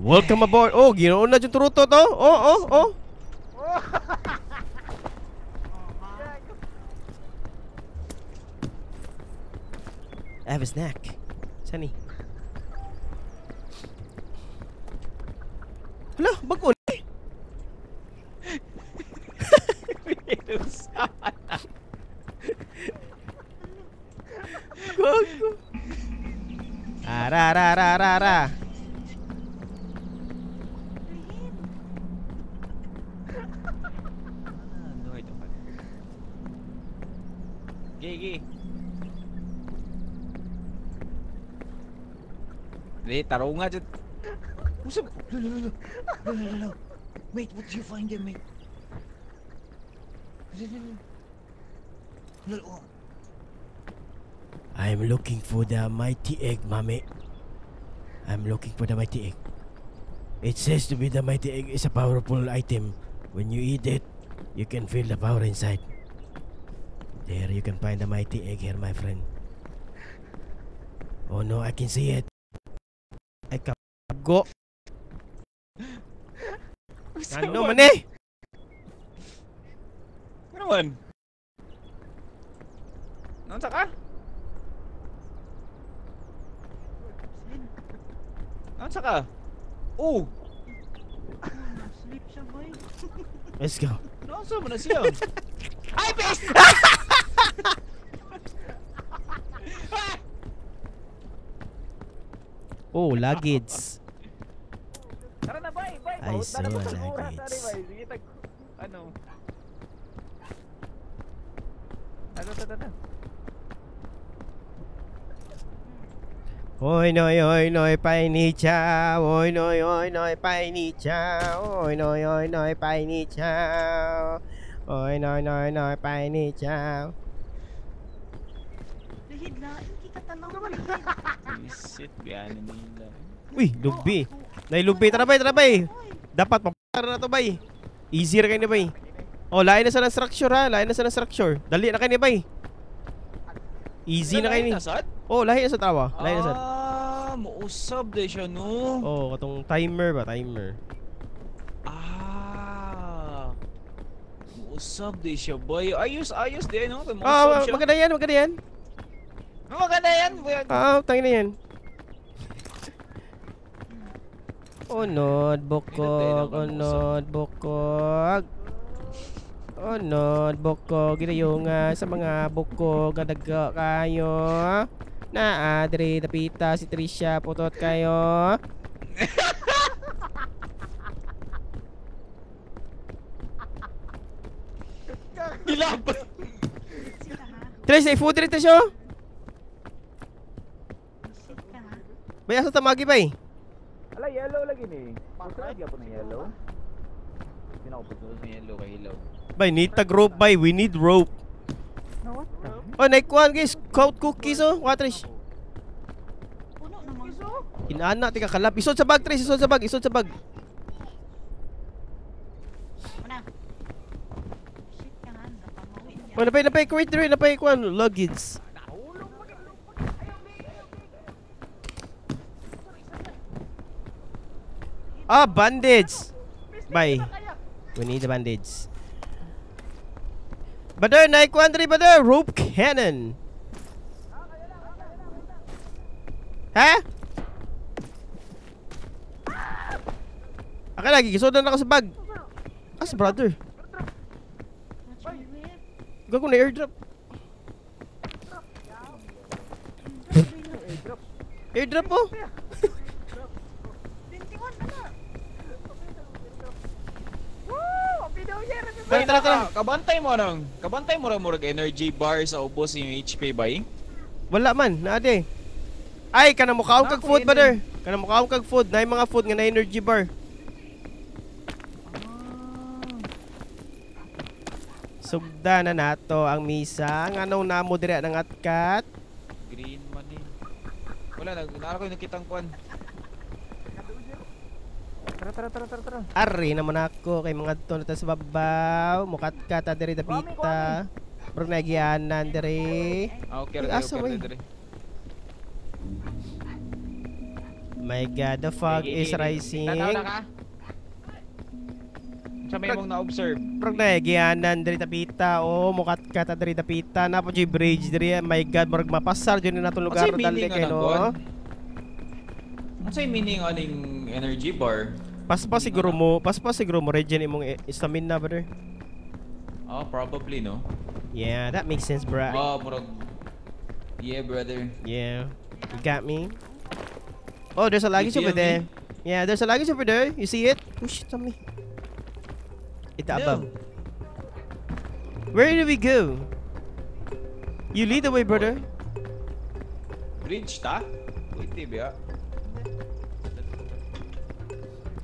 Welcome aboard. Oh, ginoon na yung turuto to. Oh. I have a snack. Sani? Hala, bago na eh. Gago. Ara, ara, ara, ara, ara. Gigi. Di, tarong nga dyan. Usap. Lolo, lolo, lolo. Mate, what did you find there, mate? Lolo, oh. I'm looking for the mighty egg, mommy. I'm looking for the mighty egg. It says to be the mighty egg is a powerful item. When you eat it, you can feel the power inside. There you can find the mighty egg here, my friend. Oh no, I can see it. Ay, kago. Ano man eh? Ano man? Naunsa ka? Naunsa ka? Oh! Sleep siya, boy. Let's go. Naunsa mo na siya? Ay, bes! Oh, luggage. Tara na, bye, bye. I saw luggage. Sige, tag... Ano? Tara, tara, tara. Oy noy oy noy pai ni chao. Oy noy oy noy pai ni chao. Oy noy oy noy pai ni chao. Oy noy noy noy pai ni chao. Lihid na, hindi ka tanong. Visit, biyanin nila. Uy, lubi. Nay lubi, tara bay, tara bay. Dapat papara na to bay. Easy ra kay ni bay. Oh, lain na sa ng structure ha, lain na sa ng structure. Dali na kay ni bay. Easy na kay ni. Oh, lahi na sa tawa. Lahi na sa. Ah, muusab de siya no. Oh, katong timer ba, timer. Ah. Muusab de siya boy. Ayos, ayos de no. Ah, maganda yan, maganda yan. Maganda yan. Ah, tangina yan. Unod bukog, unod bukog. Unod bukog, ginayunga sa mga bukog, kadaga kayo. Naa, diri dapita si Trisha, putot kayo. Hilab. Trish, ay food diri Trish oh. Bay, asa tamagi bay? Ala, yellow lagi ni. Putra gyapon ng yellow. Pinakupot ng yellow kay hilaw. Bay, need tag rope bay. We need rope. Oh, naikuan guys. Coat cookies oh. What, Trish? Inaana, tika kalap. Isod sa bag, Trish. Isod sa bag. Isod sa bag. Oh, napay, napay. Wait, wait, napay. Kuan, luggage. Ah, bandage. Bye. We need the bandage. Brother, naikuan diri, brother. Rope cannon. Ha? Aka lagi, gisudan ako sa bag. As brother. Gago na airdrop. Airdrop po. Tara, tara, tara. Kabantay mo nang. Kabantay mo ra murag energy bar sa ubos yung HP bay. Wala man, naade. Ay, kana mukaon kag food, brother. Kana mukaon kag food, naay mga food nga na energy bar. Sugda na nato ang misa. Nganong namo diri nang atkat? Green man eh. Wala na, naara ko yung nakitang kuan. Tara, tara, tara, tara, tara. Ari naman ako kay mga to na sa babaw. Mukat-kat ta diri dapita. Pero nagianan diri. Ah, okay, Uy, asa, okay, wey? diri. My God, the fog is rising. Tanaw na ka? Sa may mong na-observe. Prog na gianan diri tapita oh, mukat ka ta diri tapita na po bridge diri. My God, murag mapasar jud ni natong lugar dali kay no. Unsay meaning aning energy bar? Paspas siguro mo regen imong stamina, brother. Oh, probably no. Yeah, that makes sense, bro. Oh, bro. Yeah, brother. Yeah. You got me. Oh, there's a luggage over there. Yeah, there's a luggage over there. You see it? Oh shit, on me. Ito above. Where do we go? You lead the way, brother. Bridge ta? Wait, ba?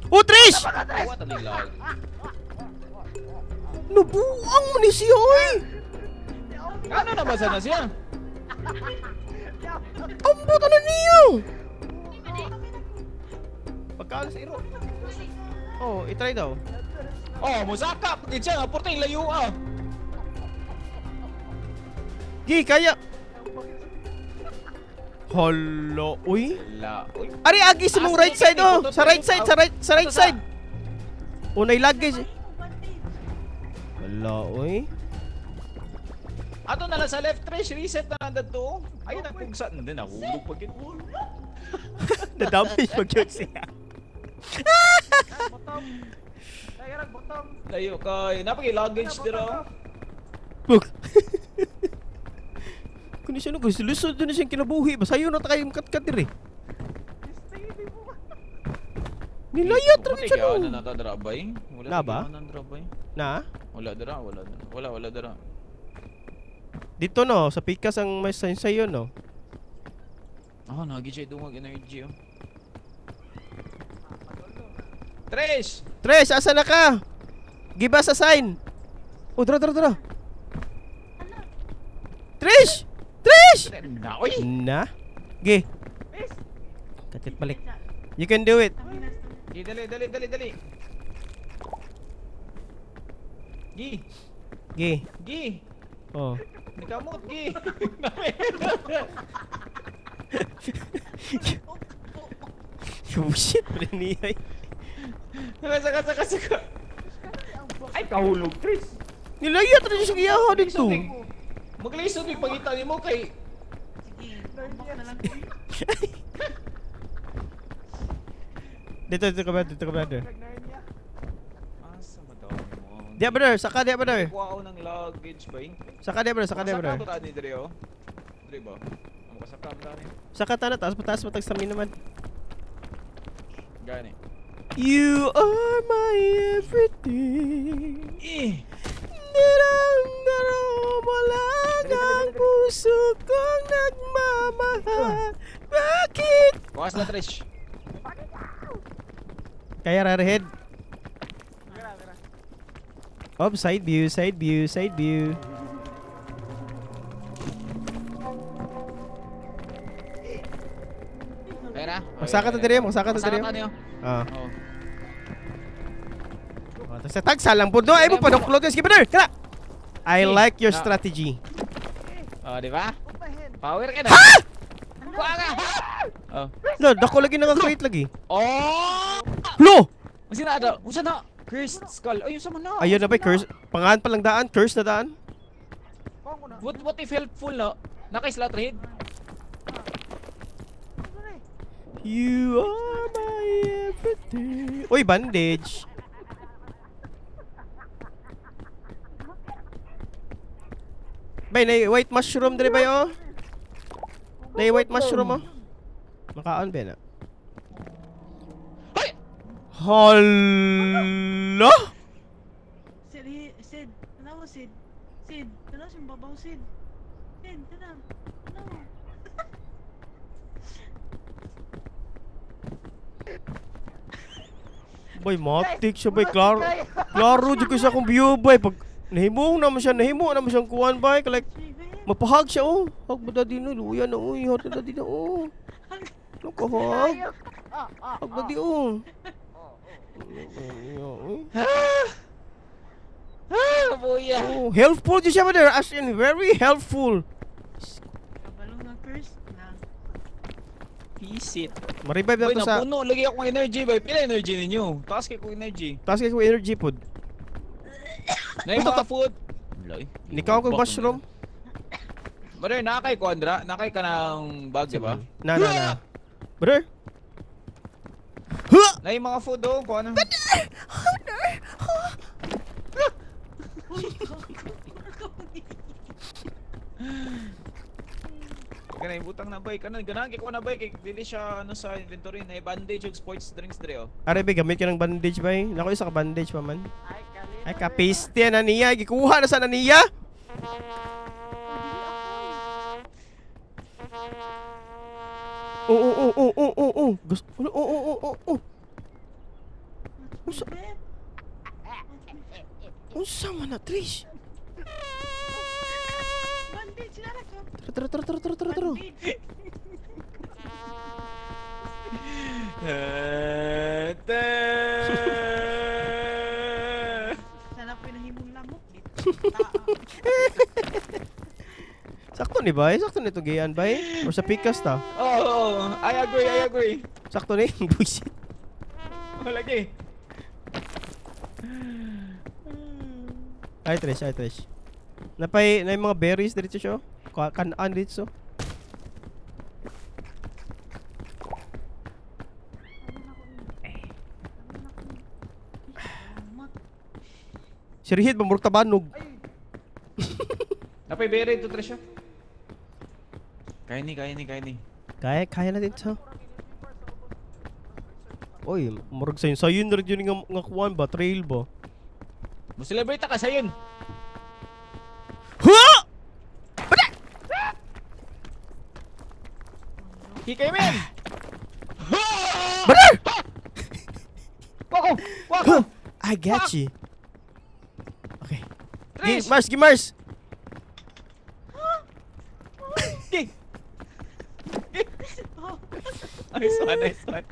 Oh, Trish! Nabuang mo ni siya, oy! Ano na ba sana siya? Ambot ano niyo? Pagkaan sa iro. Oh, itry daw. Oh, musaka! Pagkit siya, porte yung layo ah! Gi, kaya! Hala, uy! Uy! Ari, agi sa mong right side oh! Sa right side, sa right, sa right side! Unay luggage! Hala, uy! Ato na lang sa left, Trish! Reset na lang dito! Ayun ang kugsa na din, nahulog pag yun. Na-damage pag yun siya. Layo kay, napaki-luggage dito. Look. Kung siya nung lusod doon siyang kinabuhi, basayo na tayo katkat diri. Nilayat ra siya no. Wala na dra bay. Wala na ba? Na? Wala dra, wala dra. Wala wala dra. Dito no, sa pikas ang may sayo no. Ah, nagi siya dungag energy oh. Trish! Trish, asa na ka? Give us a sign. Oh, dra dra dra. Trish! Trish! Na, oy! Na? Ge. Katit balik. You can do it. Gi, dali, dali, dali, dali. Gi. Gi. Gi. Oh. Nikamot, gi. Oh shit, pala niya. Saka, saka, saka. Ay, kahulog, Trish. Nilayat rin siya giyaha dito. Maglisod yung pangita ni mo kay... Sige, umbak na lang. Dito, dito ka brother, dito ka brother. Asa mo? Diya brother, saka diya brother. Kuha ako ng luggage ba eh? Saka diya brother, saka diya brother. Saka to dre oh. Dre ba? Ang kasaka ta ni. Saka ta na, taas pataas matag stamina man. Gani. You are my everything. Eh. Niramdam mo lang ang puso kong nagmamahal. Bakit? Bukas na, Trish. Kaya rarhead. Oh, side view, side view, side view. Kaya na? Magsaka ta diri, magsaka ta diri. Ah. Oo. Oh, tapos tagsa lang po do. Ay mo paduklog guys. Brother. Kara. I like your strategy. Oh, di ba? Power ka na. Ha! Kuha ka. Oh. Lo, dako lagi nang crate lagi. Oh! Lo! Unsa na daw? Unsa na? Cursed skull. Ay, unsa man na? Ayun na ba curse? Pangalan pa lang daan, curse na daan. What if helpful no? Naka-slot head. You are my everything. Uy, bandage. Bay, na white mushroom diri bay oh. Na white mushroom oh. Makaon ba na? Ay! Hala! Sid, Sid, tanaw Sid. Sid, tanaw siyang babaw Sid. Sid, tanaw. Tanaw. Boy, matik siya bay, klaro. Klaro jud ko sa akong view bay pag nahimo naman siya, nahimo naman siyang kuan bay, like mapahag siya oh. Hag ba daddy no, luya na oy, hag daddy na oh. Ano ka hag? Hag daddy oh. Ah, buya. Oh, helpful jud siya brother, as in very helpful. Kabalong nga curse na. Pisit. Ma-revive na Boy, to sa napuno lagi akong energy, boy. Pila energy ninyo? Taas kay ko energy. Taas kay ko energy pod. Na yung mga food. Nikaw ko mushroom. Brother, nakay ko Andra, nakay ka ng bag, di ba? Na na na. Brother. Huh! Na yung mga food oh, kung ano. Ganay butang na bay kanon ganahan kay ko na bay kay dili siya ano sa inventory na bandage ug sports drinks dre oh. Are be gamit ka ng bandage bay. Nako isa ka bandage pa man. Ay kapiste na niya, gikuha na sa na niya. Oh. Gusto oh. Unsa? Unsa man na Trish? Bandage na lang ko. Tara tara tara tara tara tara. Sana pinahimong lamok dito. Sakto ni bay? Sakto nito gayan bay? Or sa pikas ta? Oh, I agree. Sakto ni? Bullshit. Oh, lagi. Ay Trish, ay Trish. Napay na yung mga berries dito siya. Kanan dito. Si Rihid, mamurok tabanog. Napay berry ito, Trish. Kaya ni. Kaya natin to. Oy, murag sayon. Sayon na rin yun nga kuwan ba? Trail ba? Mo-celebrate ka sayon. Ha! Bada! Hikay men! Brother! Wako! Wako! I got you. Okay. Trish! Mars, gi Mars! Gi! Nice one, nice one.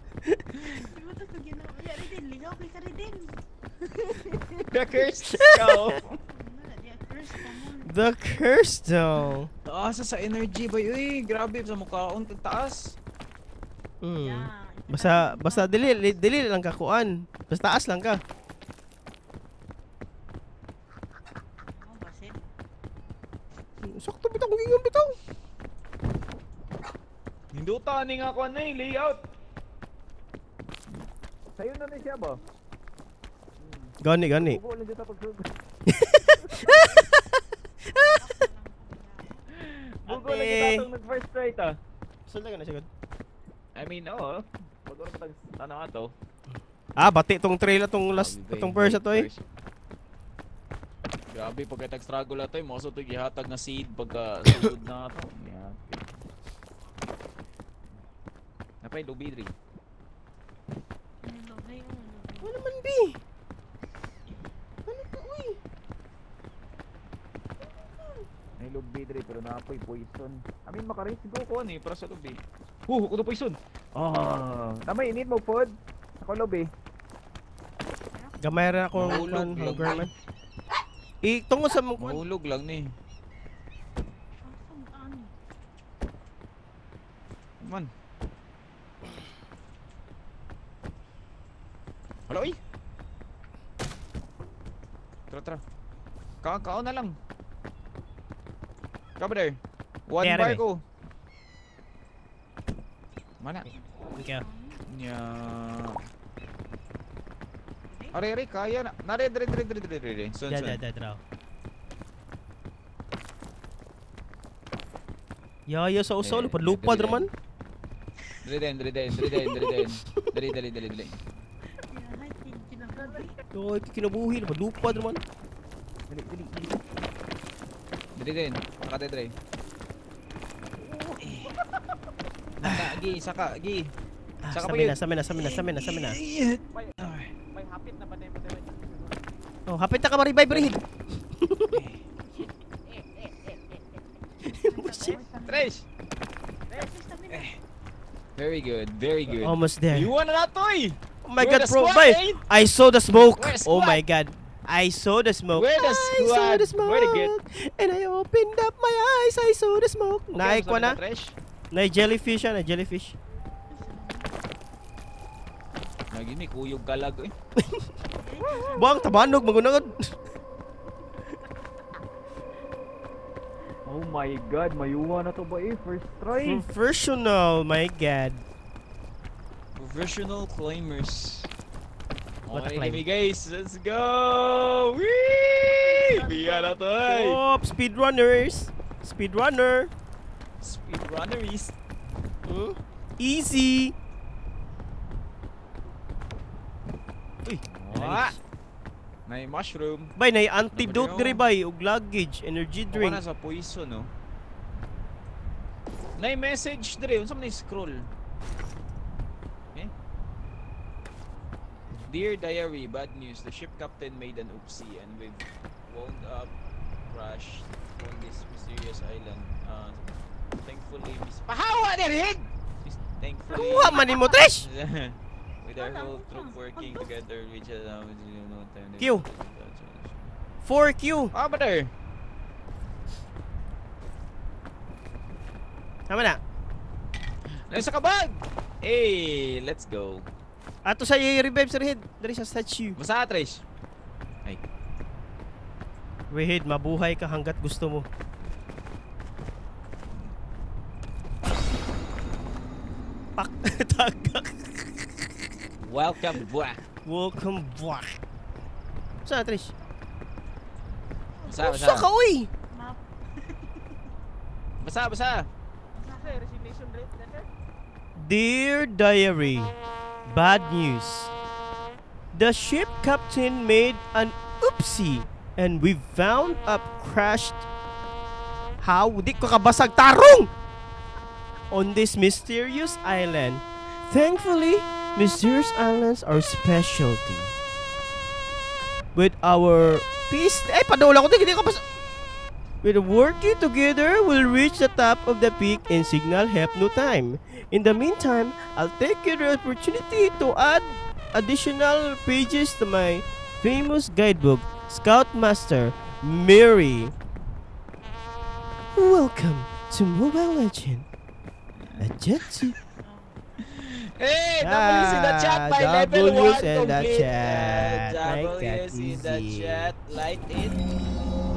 The cursed cow. The cursed though. Taas sa energy boy. Uy, grabe sa mukhaon taas. Basta dili lang ka kuan. Basta taas lang ka. Sakto bitaw kung gingon bitaw. Hinduta ni nga kuan na layout. Sayo na ni siya ba? Gani gani. Ubo lang dito pag Bugo lang kita itong nag-first try ta. Sulda ka na siya. I mean, oo. Pag-uro pa tag ano ka to. Ah, bati tong trail atong last atong first ato eh. Grabe pagka tag-struggle ato eh, mo so to gihatag nga seed pagka sugod na ato. Yeah. Napay lubi diri. Wala naman bi. Ano ka uy? May lubi diri pero naapoy poison. I mean maka-risk Go ko ni para sa lubi. Huh, kuno poison. Oh, tama init mo food. Ako lubi. Gamay ra ako Mahulog lang. hunger man. Eh, tungod sa mong kuan. Mahulog lang ni. Man. Hala oy. Tara tara. Kaon na lang. Ka brother. One Kaya bar rin eh. ko. Mana? Okay. Nya. Are are kaya na. Nare dre dre dre dre dre. Sun Da sun. da da draw. Ya ya sa usa Eh, lupad-lupad dali, raman. Dre den dre den dre den dre den. Dali dali dali dali. Oy, kinabuhi lupad-lupad raman. Dali dali dali. Dali den. Saka dre. Saka gi saka gi. Ah, Saka pa stamina, yun. stamina, stamina, stamina, stamina. May hapit na ba na Oh, hapit na ka ma-revive, Rihid. Bullshit. Trish. Very good, very good. Almost there. You wanna na to eh. Oh my We're god, the bro. squad, Bye. eh? I saw the smoke. We're the Oh squad. my god. I saw the smoke. We're the I saw squad. the smoke. We're the good. And I opened up my eyes. I saw the smoke. Okay, Naay ko na. Trish. Naay jellyfish siya, naay jellyfish. Lagi ni kuyog kalag eh. Buang tabanog magunagod. Oh my god, mayuwa na to ba eh? First try. Professional, my god. Professional climbers. What a Okay, climb. kami guys, let's go! Whee! Biya na to eh! Oh, speedrunners. Speedrunner. Speedrunneries. Hmm? Easy. Uy, Wa! May mushroom. Bay, nay antidote Ano diri bay ug luggage, energy Drink. drink. na sa poison, no? Nay message diri, unsa man ni scroll? Eh? Dear diary, bad news. The ship captain made an oopsie and we've wound up crashed on this mysterious island. Thankfully, Miss Pahawa diri! Thankfully. Kuha man nimo, Trish. With our whole troop working together, we just no time. Q. 4Q. Ah, brother. Tama na. Nasa kabag! Hey, let's go. Ato sa i-revive sa Rehed. Diri sa statue. Basta, Trish. Ay. Rehed, mabuhay ka hanggat gusto mo. Pak, tagak. Welcome back. Welcome back. Saan, Trish? Basta, Usa basta. ka, uy! Map. Basta, basta. Resignation letter? Dear Diary, bad news. The ship captain made an oopsie and we found up crashed. How? Di ko kabasag tarong! On this mysterious island. Thankfully, mysterious islands are specialty. With our peace... Eh, padula ko di ko kabasag. With working together, we'll reach the top of the peak and signal help no time. In the meantime, I'll take the opportunity to add additional pages to my famous guidebook, Scoutmaster Mary. Welcome to Mobile Legend. A Jetsu. Hey, W's in the chat by level W's 1 in the complete. chat. Like that W's in the easy. chat. Light it.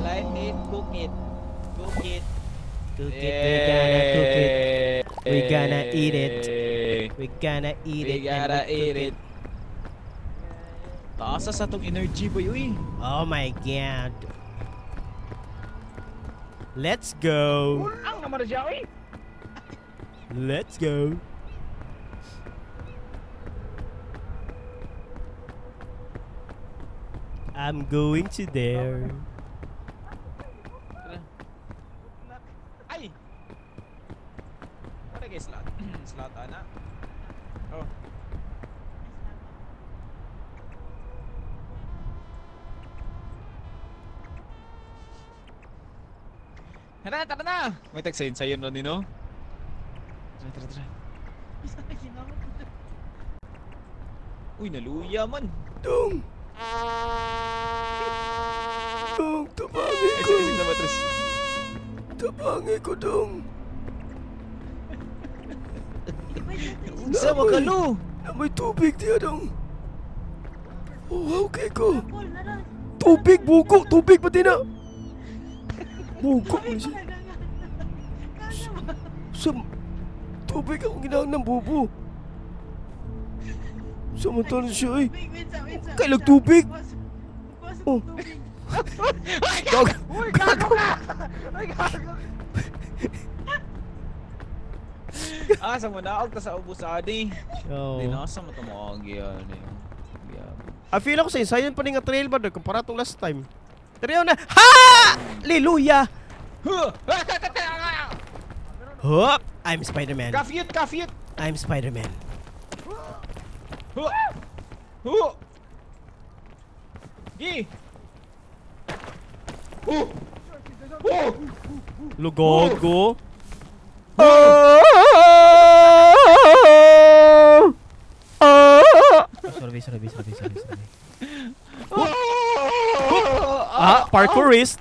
Light it. Cook it. Cook it. Cook it, we gonna cook it. We gonna eat it. We gonna eat We it. and gotta we cook eat it. Taas sa tong energy boy, uy. Oh my god. Let's go. Ang naman na siya, uy! Let's go. I'm going to there. Ay! Wala kay slot. Slot ana. Oh. Tara, tara na! May tagsayin sayon ron nino. Tara, tara, tara. Uy, naluya man. Dong! Dong, tabangi Ay, sige, sige, matres. Tabangi ko, dong. Unsa makalo? Na may tubig diya, dong. Oh, okay ko. Paul, nara. Tubig, buko, tubig pati na. Buko man siya. Sa tubig akong ginahang ng bubo. Samantala siya eh. Kailag tubig. Oh. Gag. Uy, gago ka! Uy, gago! Ah, sa manaog ta sa ubos ani. Oh. Di na sa mo tumuog yan eh. I feel ako sa insayon pa ni nga trail ba kumpara tong last time. Trail na. Ha! Hallelujah! Hup! I'm Spider-Man. Kafyut, kafyut. I'm Spider-Man. Hu! Gi! Hu! Hu! Lugogo. Sorry, sorry, sorry, sorry, sorry. Ah, parkourist.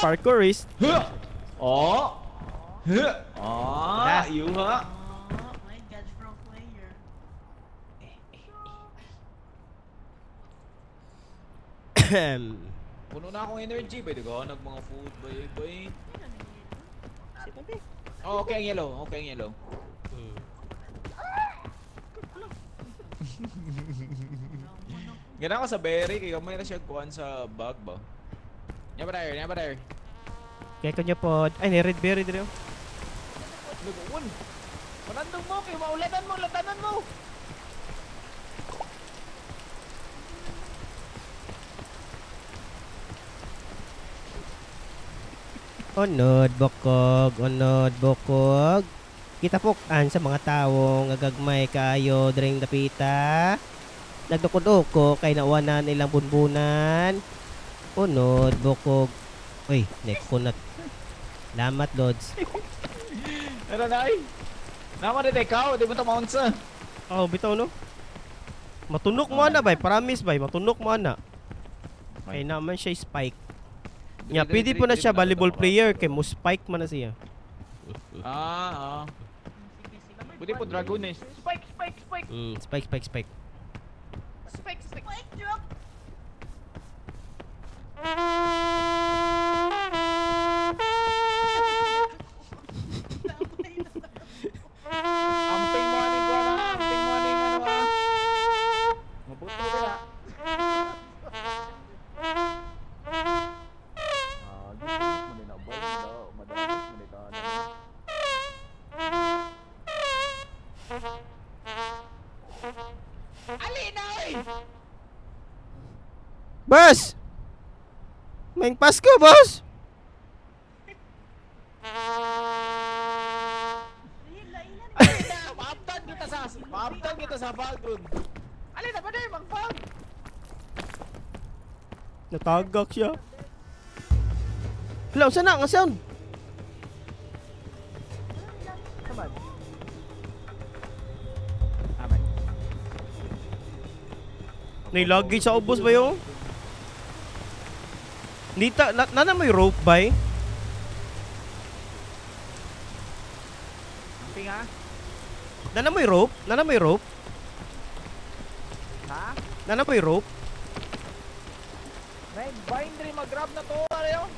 Parkourist. Oh! Ah, yuha. Oh my god, pro player. Puno na akong energy ba digo nag mga food bay bay. Oh, okay ang yellow, okay ang yellow. Gana ko sa berry kay gamay ra siya kuan sa bag ba. Nya ba there, nya ba there. Kaya ko niya pod. Ay, ni red berry dire. Lugon. Panandong mo kay maulatan mo, latanan mo. Unod bokog, unod bokog. Kitapukan sa mga tawong agagmay kaayo dring dapita. Nagdukod-uko kay nauwanan ilang bunbunan. Unod bokog. Uy, nekunat. Lamat lods. Pero nay. Nama de ikaw, di mo ta maunsa. Oh, bitaw no. Matunok mo ana bay, promise bay, matunok mo ana. Kay naman siya spike. Nya, pwede po na siya volleyball player kay mo spike man na siya. Ah, ah. Buti po dragon eh. Spike, spike, spike. Spike, spike, spike. Spike, spike. Spike drop. Amping morning ko na, amping morning ano ah. Mabuto ka na. Boss! May Pasko, boss! Maabtan kita sa background. Alin na ba din, magpag? Natagak siya. Hala, saan na? Ang sound? Amen. Nailagay sa ubos ba yun? Nita, na may rope ba eh? Amping ha? Nana may rope? Nana may rope? Ha? Nana may rope? May bind rin, mag-grab na to, ano yun?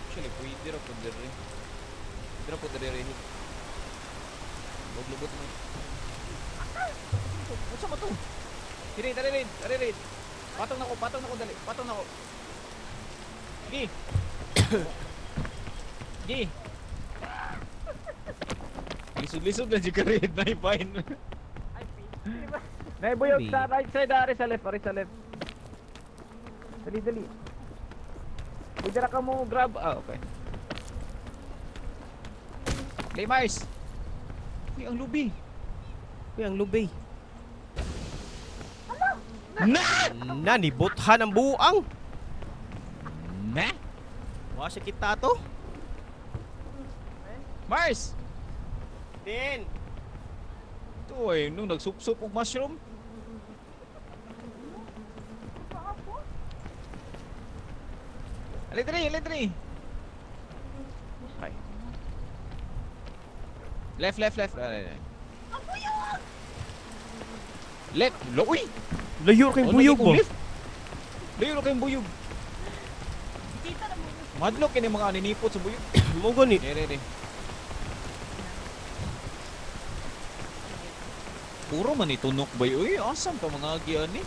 Actually, pwede ra po diri. Pwede ra po diri rin. Huwag lubot mo. Unsa mo to? Diri, diri, diri, diri. Patong na ko, dali. Patong na ko. Gi. Gi. Lisod-lisod na si Karid na ipain. Naibuyog sa right side, ari sa left, ari sa left. Dali, dali. Pwede ra ka mo grab. Ah, okay. Lay Mars. Uy, ang lubi. Uy, ang lubi. Na! Nanibuthan ang buang. Na? Wa siya kita to. Mars! Din. Ito ay, nung nagsup-sup og mushroom. Alin dali, alin dali. Okay. Left, left, left. Ang buyog! Left. Uy! Layo kayong buyog ba? Layo kayong buyog. Kita na mo. Madlok kini mga aninipot sa buyog. Mo gani. Re, re. Puro man itunok ba? Uy, awesome ka mga agian eh.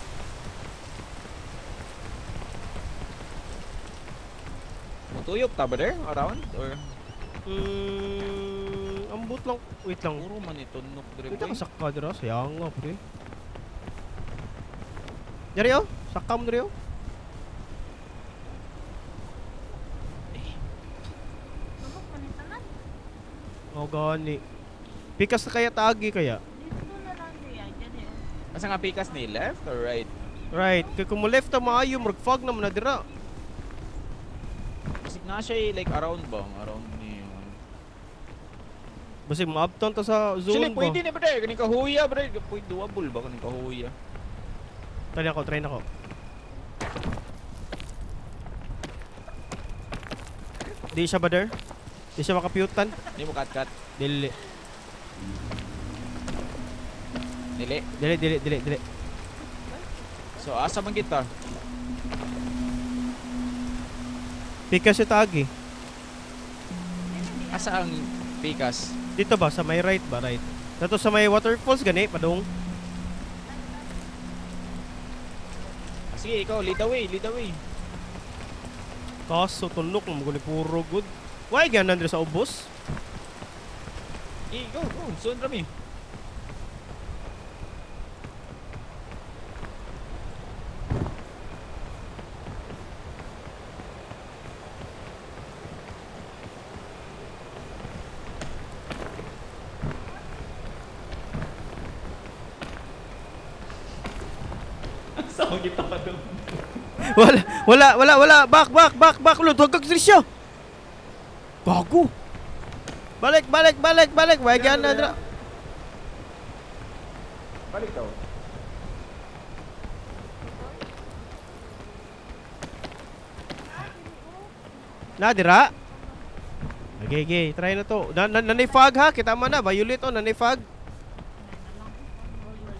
Mutuyok ta ba there? Around? Or? Ambot lang. Wait lang. Puro man itunok dire. Wait lang, sakka dira. Sayang nga, pre. Dari oh. Sakka mo diri oh. Tumok man ni tanan. Oh, gani. Pikas na kaya tagi kaya? Dito na lang diya. Diyan eh. Asa nga pikas ni? Left or right? Right. Kaya kung mo left ang maayo, murag fog naman na dira. Basig na siya eh, like around ba? Around ni... Basig maabton ta sa zone Actually, ba? pwede na ba there? Kaning kahuya ba there? Pwede doable ba kaning kahuya? Try ako, try na ako. Di siya ba there? Di siya makapiutan? Di mo cut-cut. Dili. Dili? Dili, dili, dili, dili. So asa man kita? Pikas ito agi. Asa ang pikas? Dito ba? Sa may right ba? Right. Dato sa may waterfalls gani, padung. Sige, ikaw, lead the way, lead the way. Kaso tunok mo gani puro good. Why ganan diri sa ubos? Eh, go, go. Soon rami. Sa kita pa doon. Wala, wala, wala, wala. Back, back, back, back. Lord, huwag kag siya. Gago. Balik, balik, balik, balik. Why ganan dira? Balik daw. Na dira. Okay, okay, try na to. Nanay fog ha, kita man na violet oh, nanay fog.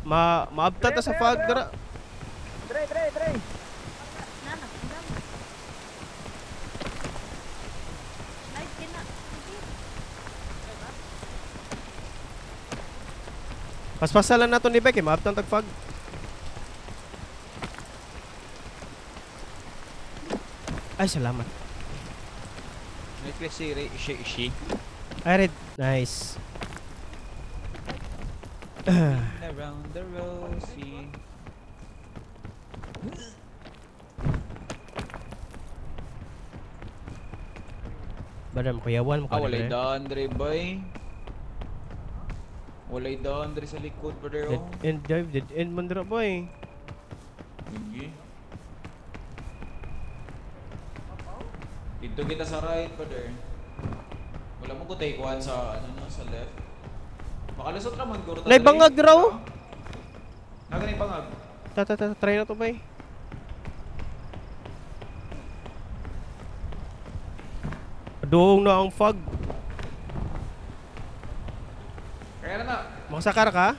Maabta ta sa fog dira. Dre, dre, dre. Paspasalan na to ni Beck, eh, maabtan tag fog. Ay, salamat. May si she. Ay, red. Nice. Around the rosy. Badam, kuyawan mo ka. Ah, walay daan, dre, boy. Walay daan, dre, sa likod, brother. Dead end, dive, dead end man dra, boy. Sige. Dito kita sa right, brother. Wala mo ko take one sa, ano no, sa left. Makalusot raman, guro. Nay, bangag raw. Naganay bangag. Ta, ta, ta, try na to, boy. Doong na ang fog. Kaya na. Makasakar ka?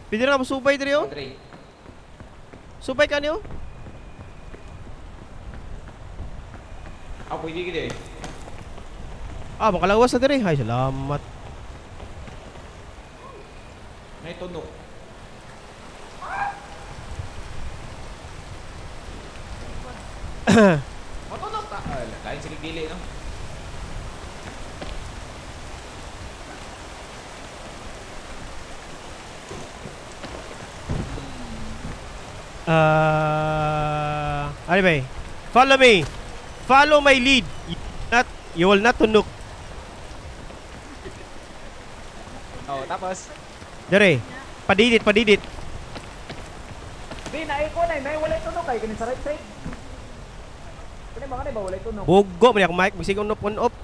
Pwede na masubay diri oh. Subay ka niyo? Ah, pwede gid eh. Ah, makalawas na diri. Ay, salamat. May tunok. Matunok ta. Ah, lain sa gili no. Anyway, follow me. Follow my lead. You will not tunok. Oh, tapos Dere. Padidit, padidit. Di na ko na, may walay tunok kay kani sa right side. Kani ba kani ba walay tunok? Bugo man akong mic, bisig on off on off.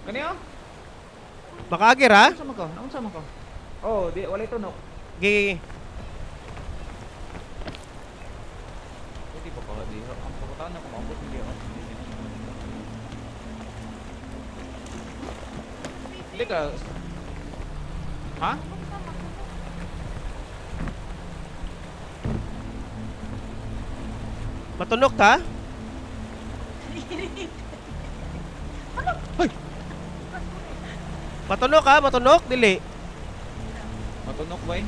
Kani oh? Makaagir ha? Unsa man ka? Unsa man ka? Oh, di walay tunok. Gigi. Pwede pa pa di. Ang pakutan ako maabot hindi ako. Hindi ka. Ha? Matunok ta? Hoy! Matunok ha? Matunok? Dili. Matunok ba eh?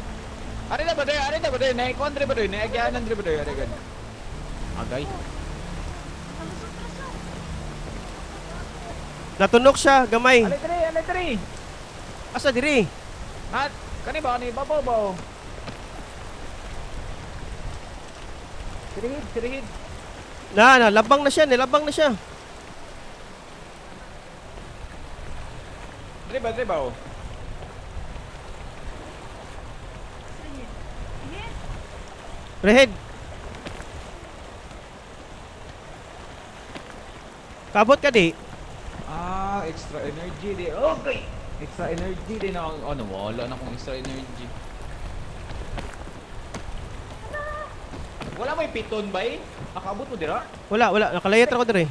Ari na ba doy? Ari na ba doy? Naikuan dre ba doy? Naagyanan dre ba doy? Ari gan. Agay. Natunok siya, gamay. Alay dre, alay dre. Asa diri? At kani ba kani babaw ba? Sirihid, sirihid. Na, labang na siya, nilabang na siya. Dre ba, dre ba? Oh? Rehead. Kabot ka di? Ah, extra energy di. Okay. Extra energy di na. Ano, wala na akong extra energy. Wala may piton ba eh? Nakaabot mo dira? Wala, wala. Nakalayat ako dire.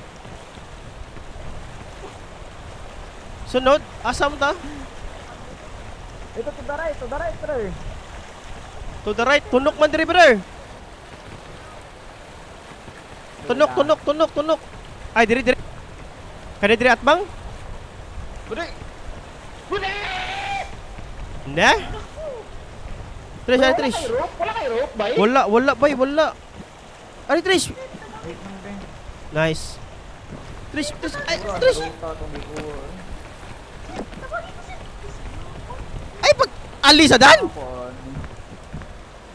Sunod, asam ta? Ito to the right, brother. To the right, tunok man dire, brother. Tunok, tunok, tunok, tunok. Ay, diri, diri. Kani diri atbang? Budi! Budi! Ne? Trish, ay Trish. Wala kay rope, bay? Wala, wala, bay, wala. Ay, Trish. Nice. Trish, Trish, ay, Trish. Ay, pag ali sa dan.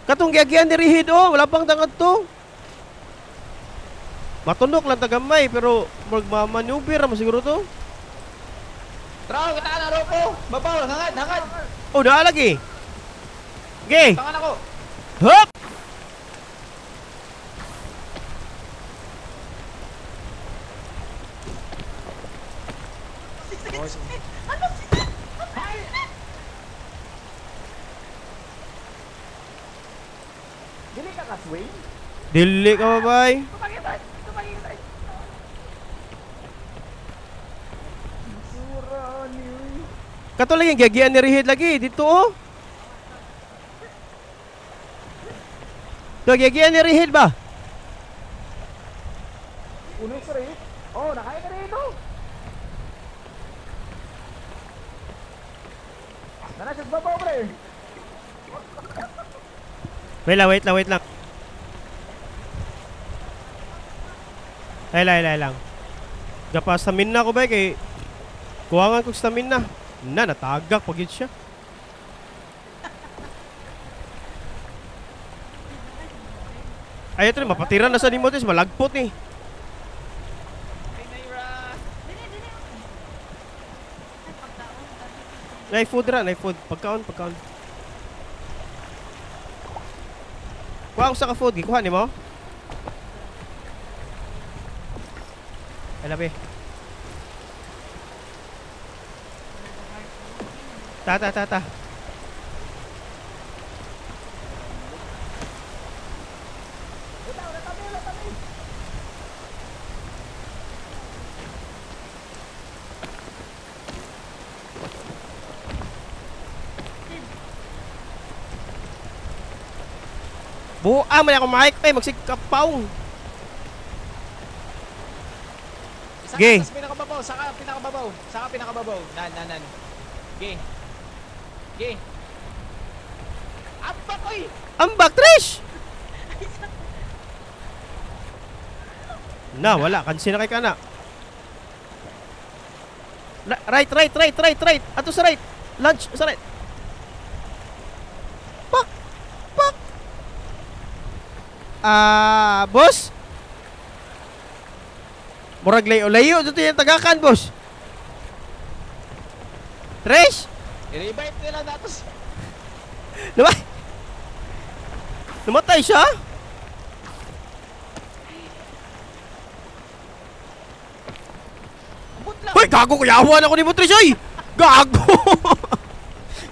Katong giagian ni Rihid, oh, wala pang tangad to. Matunok lang tagamay, pero magmamaneuver mo siguro to. Traw, kita na rope ko. Babaw, hangad, hangad. Oh, naa lagi. Okay. Tangan ako. Hup! Ano si Sid? Dili ka ka-swing? Dili ka babay. Kato lagi giagian ni Rihid lagi dito oh. To giagian ni Rihid ba? Uno sa Rihid? Oh, nakaya ka rito. Nana siya sa babaw, pre. Wait lang, wait lang, wait lang. Ay lang, ay lang. Gapa stamina ko ba kay kuwangan kog stamina. Na natagak pag yun siya. Ay ito mapatira na sa nimo tis malagpot ni. Hey, Naira! Nay food ra, nay food. Pagkaon, pagkaon. Kuha ko sa ka food, gikuha nimo? Ay labi. Ta ta ta ta. Buang man ako mic ay magsigkapaw. Gay. Saka pinakababaw, saka pinakababaw, saka pinakababaw. Nan nan nan. Gay. Gay. Ambak oy. Ambak Trish. Na wala kansi na kay kana. Right right right right right. Ato sa right. Lunch sa right. Pak. Pak. Ah, boss. Murag layo-layo dito yung tagakan, boss. Trish! I-revive nila natos. Diba? Namatay siya? Hoy, gago! Kuyawan ako ni mo, Trish! Oy! Gago!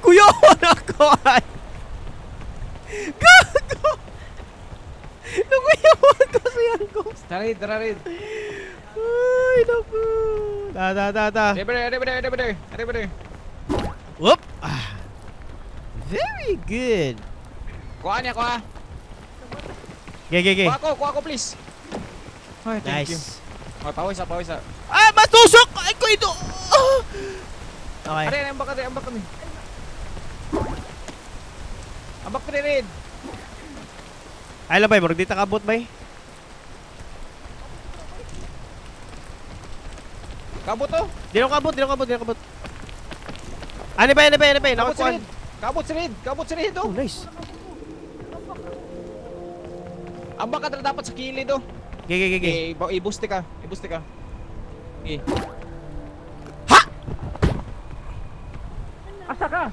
Kuyawan ako! Ay! Gago! Nakuyawan ko siya ko. Tara, tara, rin. Ay, naku. Ta, ta, ta, ta. River, river, river, river. Whoop! Ah. Very good. Kuha niya, kuha. Gay, gay, gay. Kuha ko, please. Ay, thank you. Nice. Okay, pawis ah, pawis ah. Ah, matusok! Ay, ko ito! Ah. Okay. Aray, ambak, aray, ambak kami. Ambak rin rin. Ay, labay, murag di ta kabot, bay. Kabot to. Di na kabot, di na kabot, di na kabot. Ano ba, ano ba, ano ba? Kabot si Nakakuan. Red. Kabot si Red. Kabot si Red, Oh, oh. nice. Ambak ka na dapat sa kilid, oh. Gay, gay, gay, gay. Okay, i-boost ka. I-boost ka. Okay. Ha! Asa ka?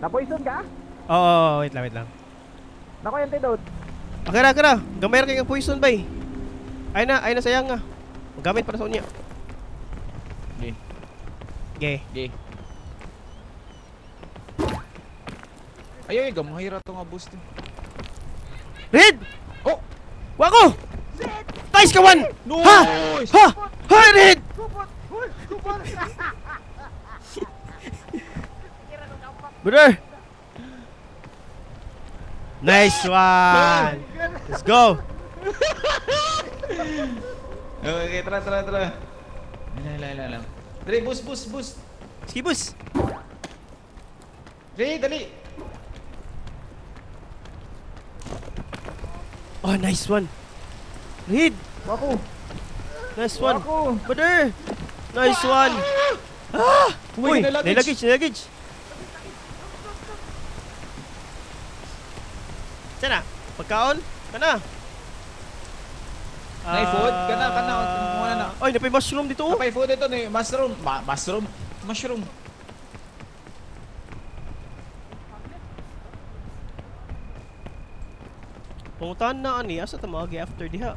Na-poison ka? Oo, oh, wait lang, wait lang. Naku, antidote. Okay ra, okay ra. Gamay ra kay poison, bay. Ay na sayang nga. Magamit para sa unya. Okay. Gay. Okay. Ay, ay, gamay ra to nga boost. Red! Oh! Wako! Nice ka one! No! Ha! Ha! Ha, Red! Brother! Nice one! Let's go! Okay, tara, tara, tara. Ala, ala. Dre, boost, boost, boost. Sige, boost. Dre, dali. Oh, nice one. Reed. Wako. Nice one. Wako. Brother. Nice one. Ah! Uy, luggage, luggage. Sana, pagkaon? Kana. Nay food, kana kana muna na. Oy, napay mushroom dito. Napay food dito ni mushroom, mushroom, mushroom. Pungutan na ani asa ta maagi after diha.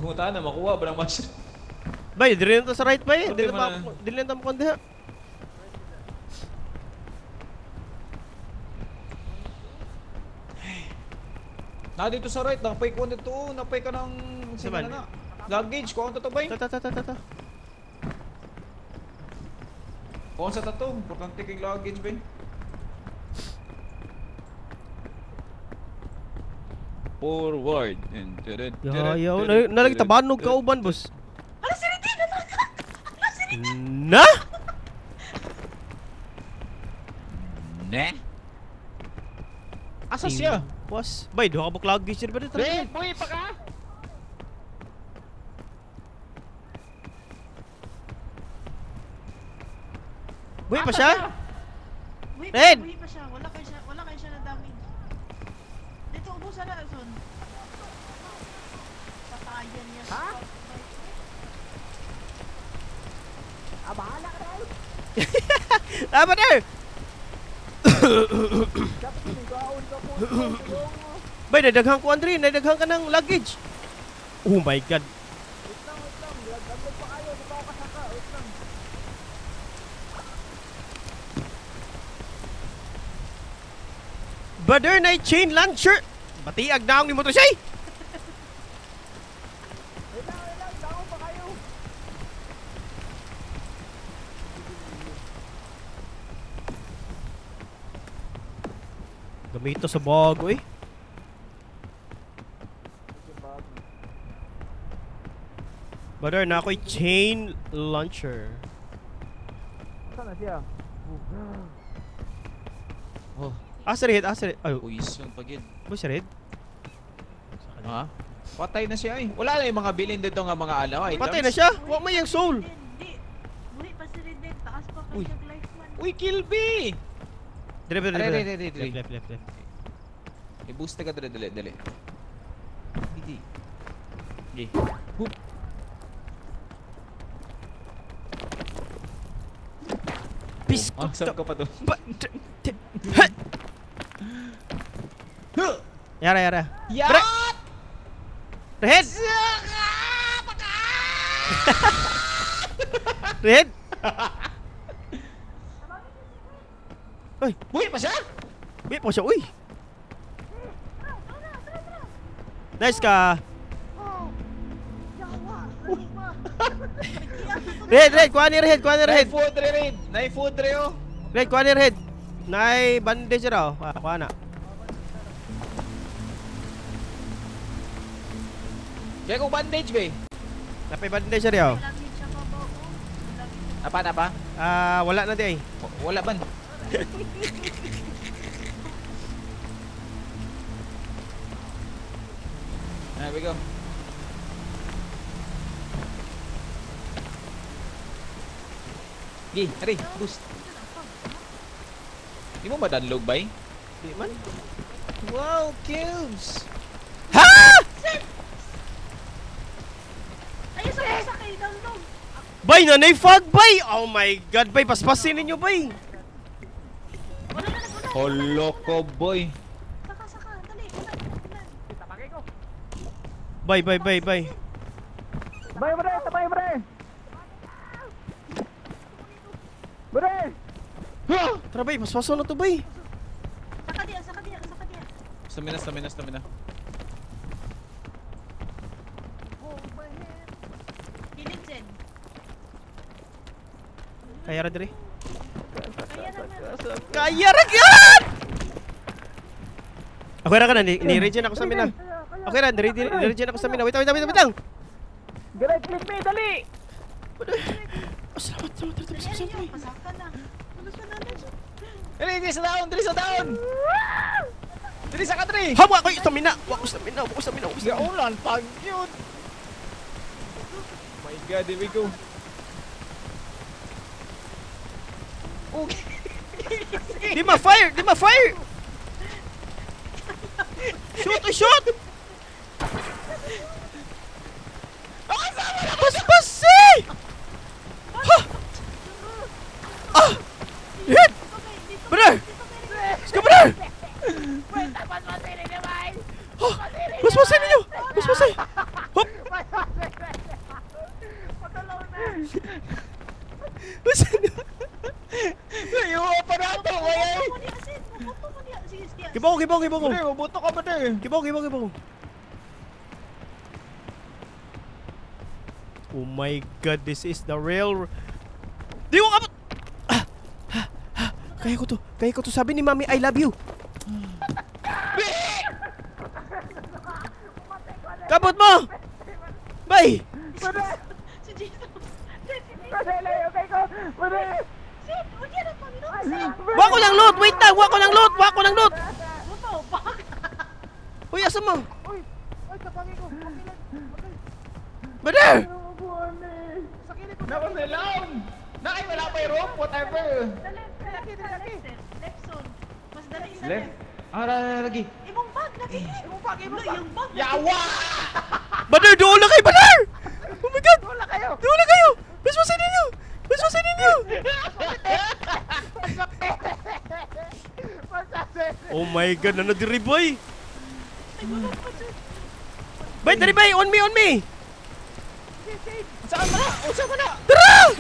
Pungutan na makuha ba ng mushroom? Bay, diri na ta sa right bay. Dili na dili na ta makuha diha. Na dito sa right, napay ko dito, napay ka ng sige na na. Luggage ko ang to bay. Ta ta ta ta ta. Kuha sa tato, importante kay luggage bay. Forward. Ya, ya, nalagi tabanog ka uban, boss. Ala si Ridin, ala si Ridin. Na? Ne? Asa siya? Was, bay, duha ka buk luggage diri ba dito? Red, buhi pa ka? Buhi pa siya? Red! Buhi pa siya. Wala kay siya, wala kay siya na damage. Dito ubusan na son. Patayan niya. Ha? Ah, bahala ka na. Ah, brother! Bay, nadaghang ko, Andre. Nadaghang ka ng luggage. Oh my God. Wait lang, wait lang. Laglag pa kayo. Di pa ako kasaka. Wait lang. Brother, na chain launcher. Batiag na akong ni motor siya. Wait lang, wait lang. Dako pa kayo. Gamito sa bago eh. Brother, na ako'y chain launcher. Saan na siya? Oh. Ah, sa red, ah, sa red. Ay, poison pagid. Boy, sa red? Ha? Patay na siya eh. Wala na yung mga bilin dito nga mga ano, items. Patay na siya? Wa may yung soul. Hindi. Buhi pa si Red Dead. Taas pa kay siyang life man. Uy, kill B! Dire, dire, dire. Left, left, left, left. I-boost ka, dali, dali, dali. Hindi. Okay. Hoop. Biskot ka. Ka pa doon. Yara, yara. Yacht! Red! Red! Uy! Buhi pa siya? Buhi pa siya, uy! Nice ka! Red, red! Kuha ni red! Kuha ni red! Nai food, red! Nai food, red, oh! Red, kuha ni red! Nai bandage raw. Kuha na. Kaya kong bandage, be! Napay bandage siya raw. Napa, napa? Ah, wala na di ay. Wala ban. There we go. Gi, hurry, boost. Di mo madanlog, bay? Di man. Wow, cubes! Ha! Ay, sa kay download. Bay, nanay fog, bay! Oh my God, bay, paspasin ninyo, bay! Holo ko, boy. Saka, saka, dali, ulan, ulan. Bay, bay, bay, bay. Bay, bre, tabay, bre! Bre! Tara, bay, paspaso na to, bay. Saka diya, saka diya, saka diya. Stamina, stamina, stamina. Kaya ra diri. Kaya ra na. Kaya ra gyud! Ako ra ka na ni regen ako sa mina. Kaya, kaya. Okay ra, diri ako stamina. Wait, wait, wait, wait lang. Right click me, dali. Oh, salamat, salamat, salamat, salamat. Pasaka na. Dali, dali sa down, dali sa down. Dali sa kadri. Ha, wa ko stamina. Wa ko stamina, wa ko stamina. Gaulan pag yun. Oh my God, here we go. Okay. Di ma fire, di ma fire. Shoot, shoot. Pas-pasi! Ha! Ah! Hit! Brother! Let's go, brother! Oh! Paspasin ninyo! Paspasin! Hop! Paspasin! Layo pa na ito! Kibaw, kibaw, kibaw! Mabuto ka ba na eh? Kibaw, kibaw, kibaw! Oh my God, this is the real... Di ko kapot! Ah, ah, ah, kaya ko to. Sabi ni Mami, I love you. Kapot mo! Bye! Wako ng loot! Wait lang! Wako ng loot! Wako ng loot! Uy, asa mo? Brother! Naku, nilaon! Nakay, wala pa yung rope, whatever! Left zone. Mas dali sa left. Ah, lagi. Imong bag, lagi! Imong bag, imong bag! Yung bag! Yawa! Brother, doon lang kayo, brother! Oh my God! Doon lang kayo! Doon lang kayo! Basbasin ninyo! Basbasin ninyo! Oh my God, ano diri, boy? Bay, diri, bay! On me, on me! Saan mo na? Saan mo na? Tara!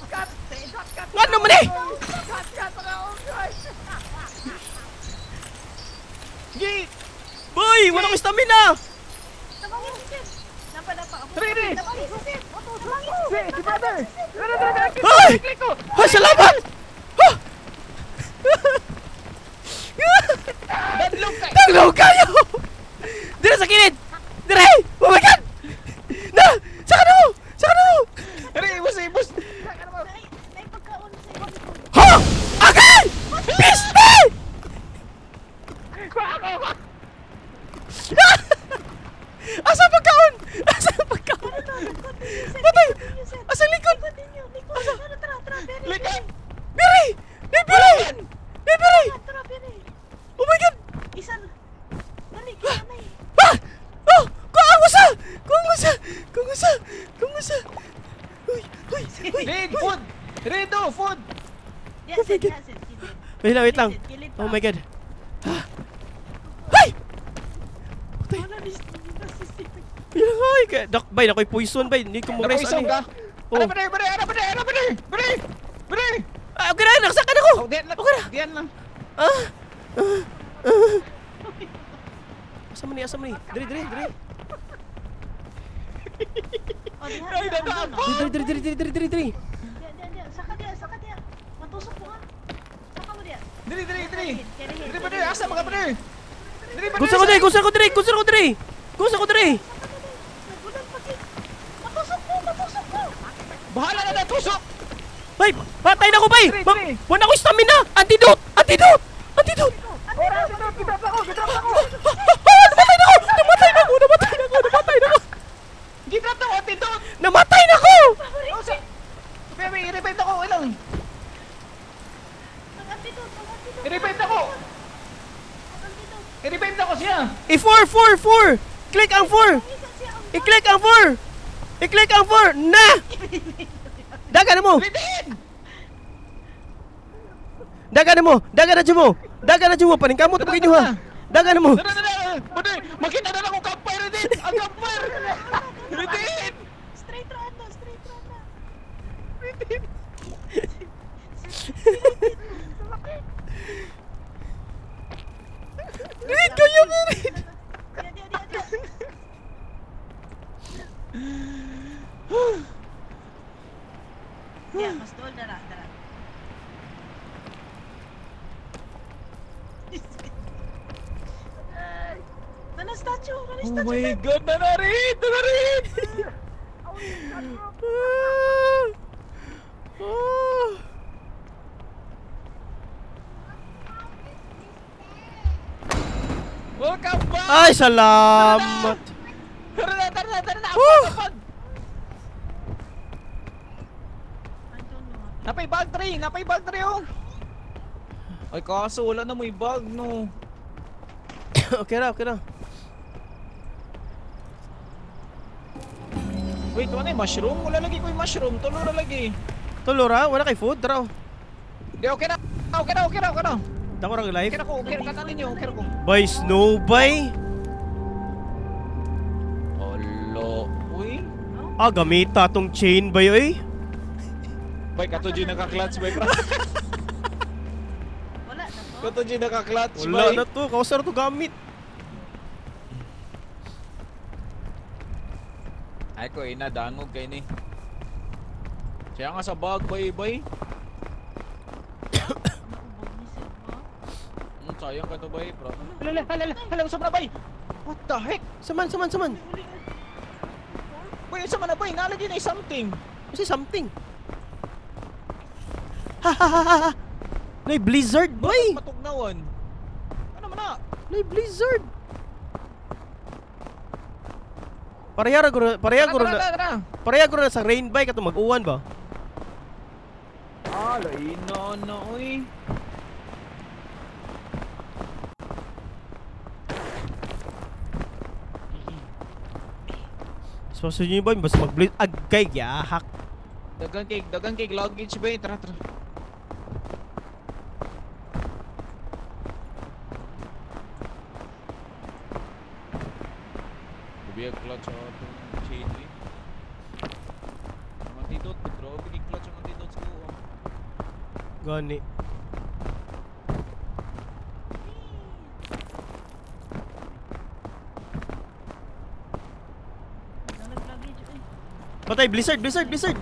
Cut! Ano man eh? Boy! Wala akong stamina! Si brother! Ay! Ay, salamat! Dadlog kayo! Dire sa kilid! Dire! Oh my God! Na! Saka na mo! Saka na mo! Dire, ibos, ibos! Ha! Agay! Piste! Asa pagkaon? Asa pagkaon? Patay! Asa likod? Asa? Likod! Biri! Biri! Biri! Oh my God! Isa! Dali, kinanay! Ah! Oh! Kuang usa! Kuang usa! Kuang usa! Kuang usa! Uy! Uy! Uy! Read! Food! Read oh! Food! Oh my God! Wait lang, wait lang! Oh my God! Ay! Patay! Ay! Dak, bay! Nako'y poison, bay! Hindi ko mo-rest. Napoison ka? Ano ba na? Ano ba na? Ano ba na? Bre! Bre! Ah! Okay na! Nakasakan ako! Okay na! Diyan lang! Ah! Asa man ni? Asa man ni? Diri, diri, diri. Ay, nadaan pa! Diri, diri, diri, diri, diri, diri. Diya, diya, saka diya, saka diya. Matusok ko ha. Saka mo diya. Diri, diri, diri. Diri, diri, asa mga diri. Diri, diri. Gusto ko diri, gusto ko diri, gusto ko diri. Gusto ko diri. Nagulan pa gid. Matusok ko, matusok ko. Bahala na natusok. Bay, patay na ko bay. Wala ko stamina. Antidote, antidote, antidote. Ora, antidote, gidrop ako, gidrop ako. Namatay na ako! Namatay na ako! Namatay na ako! Namatay na ako! Gidrop na ako! Antidote! Namatay na ako! Baby, i-revive ako! Ilang! I-revive ako! I-revive ako siya! I-4, 4, 4! Click ang 4! I-click ang 4! I-click ang 4! Na! Daga na mo! Daga na mo! Daga na dyan mo! Daga na dyan mo! Paningkamot mo kinyo ha! Daga na mo! Dara, dara! Makita na lang akong campfire din! Ang campfire! Redin! Straight run na! Straight run na! Redin! Redin kayo! Redin! Diya, diya, diya, diya! Diya, mas dool dara, dara. Nana statue, nana Oh statue. my God, nanarit! Nanarit! Welcome back! Ay, salamat! Tara na, tara na, tara na! Woo! Apag, apag! I don't know. Napay bag tree! Napay bag tree, oh! Ay, kaso wala na may bag, no? Okay ra, okay ra. Wait, wala yung mushroom? Wala lagi ko yung mushroom. Tulo na lagi. Tulo ra, wala kay food, raw. Di, okay na! Okay na, okay na, okay na! Dako ra life. Okay na ko, okay na. Katanin niyo, okay na ko. Bay, snow bay. Olo. Uy. Ah, gamita tong chain bay oy. Bay, kato dyan naka-clutch, bay. Wala na to. Kato dyan naka-clutch, Wala bay. na to, kausar to gamit. Ay ko, ina, dangog kay ni. Siya nga sa bag, bay, bay. Naubog ni Sid ba? Sayang ka to, bay, bro. Hala, hala, hala, usap na, bay! What the heck? Saman, saman, saman. Bay, usap na, bay! Nalagay na something! Kasi something. Ha ha ha ha. Nay blizzard, boy. Matugnawan. Ano man na? Nay blizzard. Pareha ra guro, pareha guro Tara, na, tara, tara! pareha guro na sa rain bike ato mag-uwan ba? Ah, lain na, na, uy. So sa inyo ba basta mag-blizzard agkay gahak. Dagang kay luggage, bay. Tara, tara. Grabe ang clutch ang atong chain, eh. Ang antidote, grabe kay clutch ang antidote ko. Oh. Gani. Patay, blizzard, blizzard, blizzard.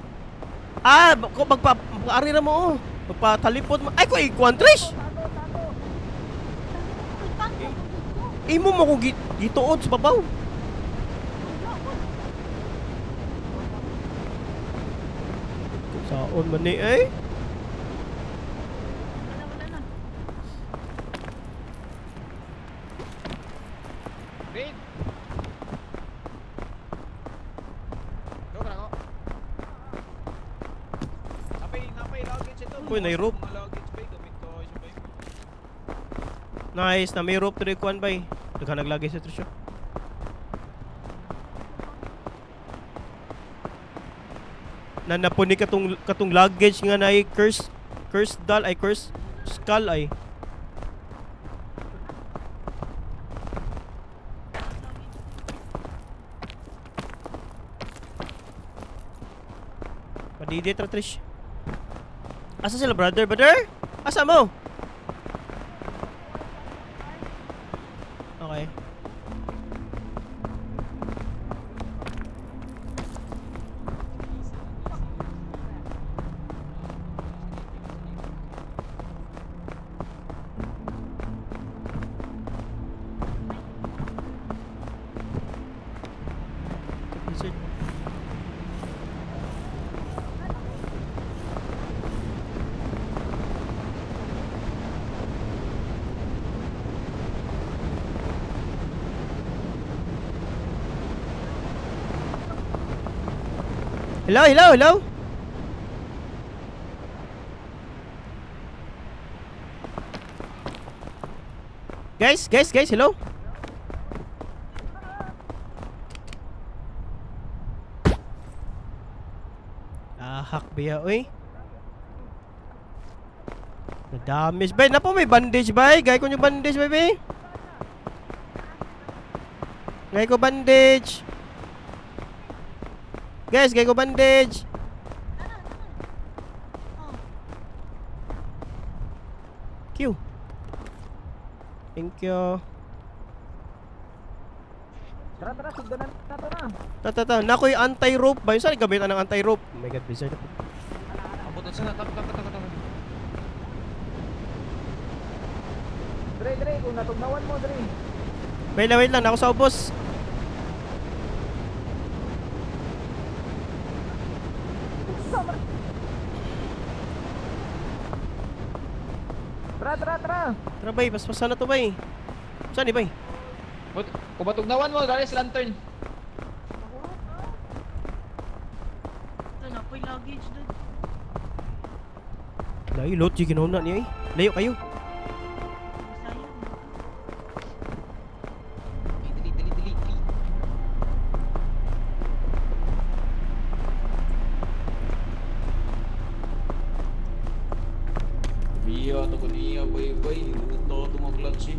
Ah, ko magpa ari ra mo oh. Magpatalipod mo. Ay ko ikuan Trish. Imo mo ko gituod sa babaw. Saon man ni eh? Wala, wala na. Raid! Go, tara ko. Napay luggage ito. Uy, nay rope. Mga luggage, bay. Gamit ko siya, bay. Nice, na may rope to kuan bay. Daghan naglagay sa Trish. Na napuni katong luggage nga naay curse doll ay curse skull ay. Padidit ra Trish. Asa sila brother? Brother? Asa mo? Okay. Blizzard. Hello, hello, hello. Guys, guys, guys, hello. Ah, hack ba ya, oy? Na-damage bay. Napo may bandage bay. Gay ko yung bandage bay, bay. Gay ko bandage. Guys, gay ko bandage. Q. Thank you. Tara, tara, sugdan na nato na. Ta ta ta, nakoy anti-rope ba? Yung saan gamit ang anti-rope? Oh my god, blizzard. Abot na sana. Tap, tap, tap, tap. Dre, dre, kung natugnawan mo, dre. Wait lang, ako sa ubos. Tara, tara, tara! Tara bay, paspasan na to bay. Saan ni bay? Kubatugnawan mo, dali sa lantern. Ito na, po'y luggage doon. Layo, lot, yung ginawa na niya eh. Layo kayo. Sayang. Dali, dali, dali, dali. Biya, ito ko niya, bay, bay. Niluto ito mga clutch eh.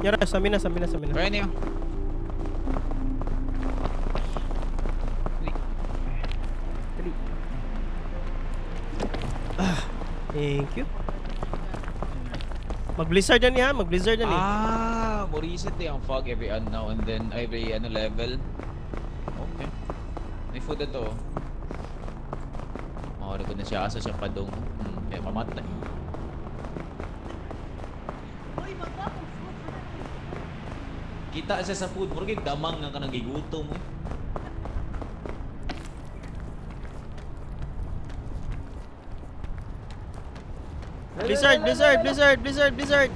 Yara, sa amin na. Kaya niyo. Dali. Thank you. Mag-blizzard na niya, mag-blizzard na niya. Ah, mo reset din ang fog every now and then, every ano level. Okay. May food na to. Makakari ko na siya, asa siya padong. Kaya mamatay. Uy, magpa akong food. Kita siya sa food, murag damang nga ka nagigutom eh. Blizzard, blizzard, blizzard, blizzard, blizzard.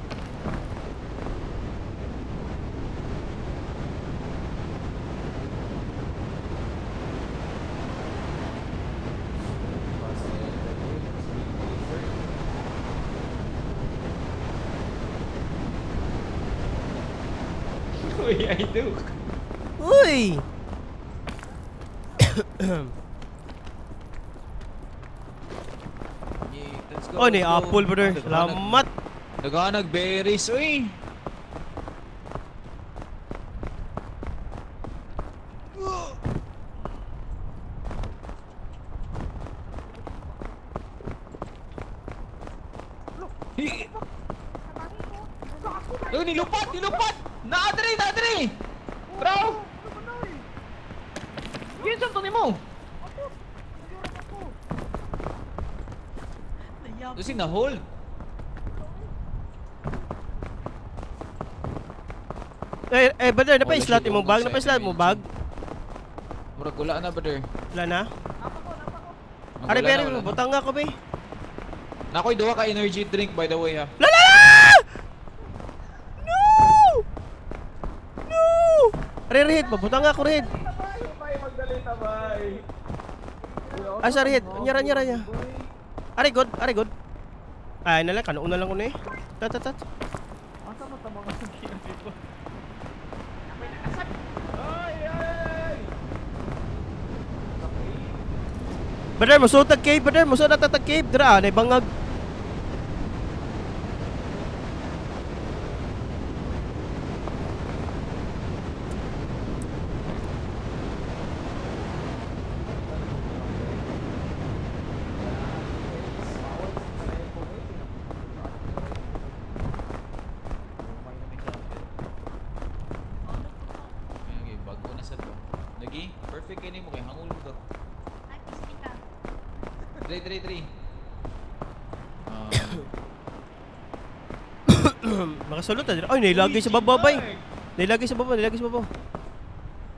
Uy, I do. Uy! Let's go. Oh, ni apple brother. Salamat. Naghanag berries, uy. Uy, nilupat, nilupat. Naadri, naadri. Bro. Yun sa to nimo. Kasi na-hold. Eh, brother, Wala napa-slot siya imong bag, dungog sa napa-slot mo bag. Murag wala na, brother. Wala na? Wala Are, na, pero wala na. butang nga ko be. Nakoy duha ka energy drink by the way ha. La la la! No! No! Are, Red, mabutang nga ko, Red. Tabay, magdali, tabay! Asa, Red? Nyara, nyara, nyara. Are, good, are, good. Ay, nala, kanuuna lang ko na eh. Tat, tat, tat. Asa mo ta mga dito? Ay, ay! Brother, musuot tag cave, brother. Musuot na tag cave. Dira, ah, bangag. Okay, bago na sa to. Nagi, perfect kini mo kay hangul mo to. Ay, pisti ka. 3 3 3. Makasulot na dira. Ay, nailagay sa baba, bay. Nailagay sa baba, nailagay sa baba.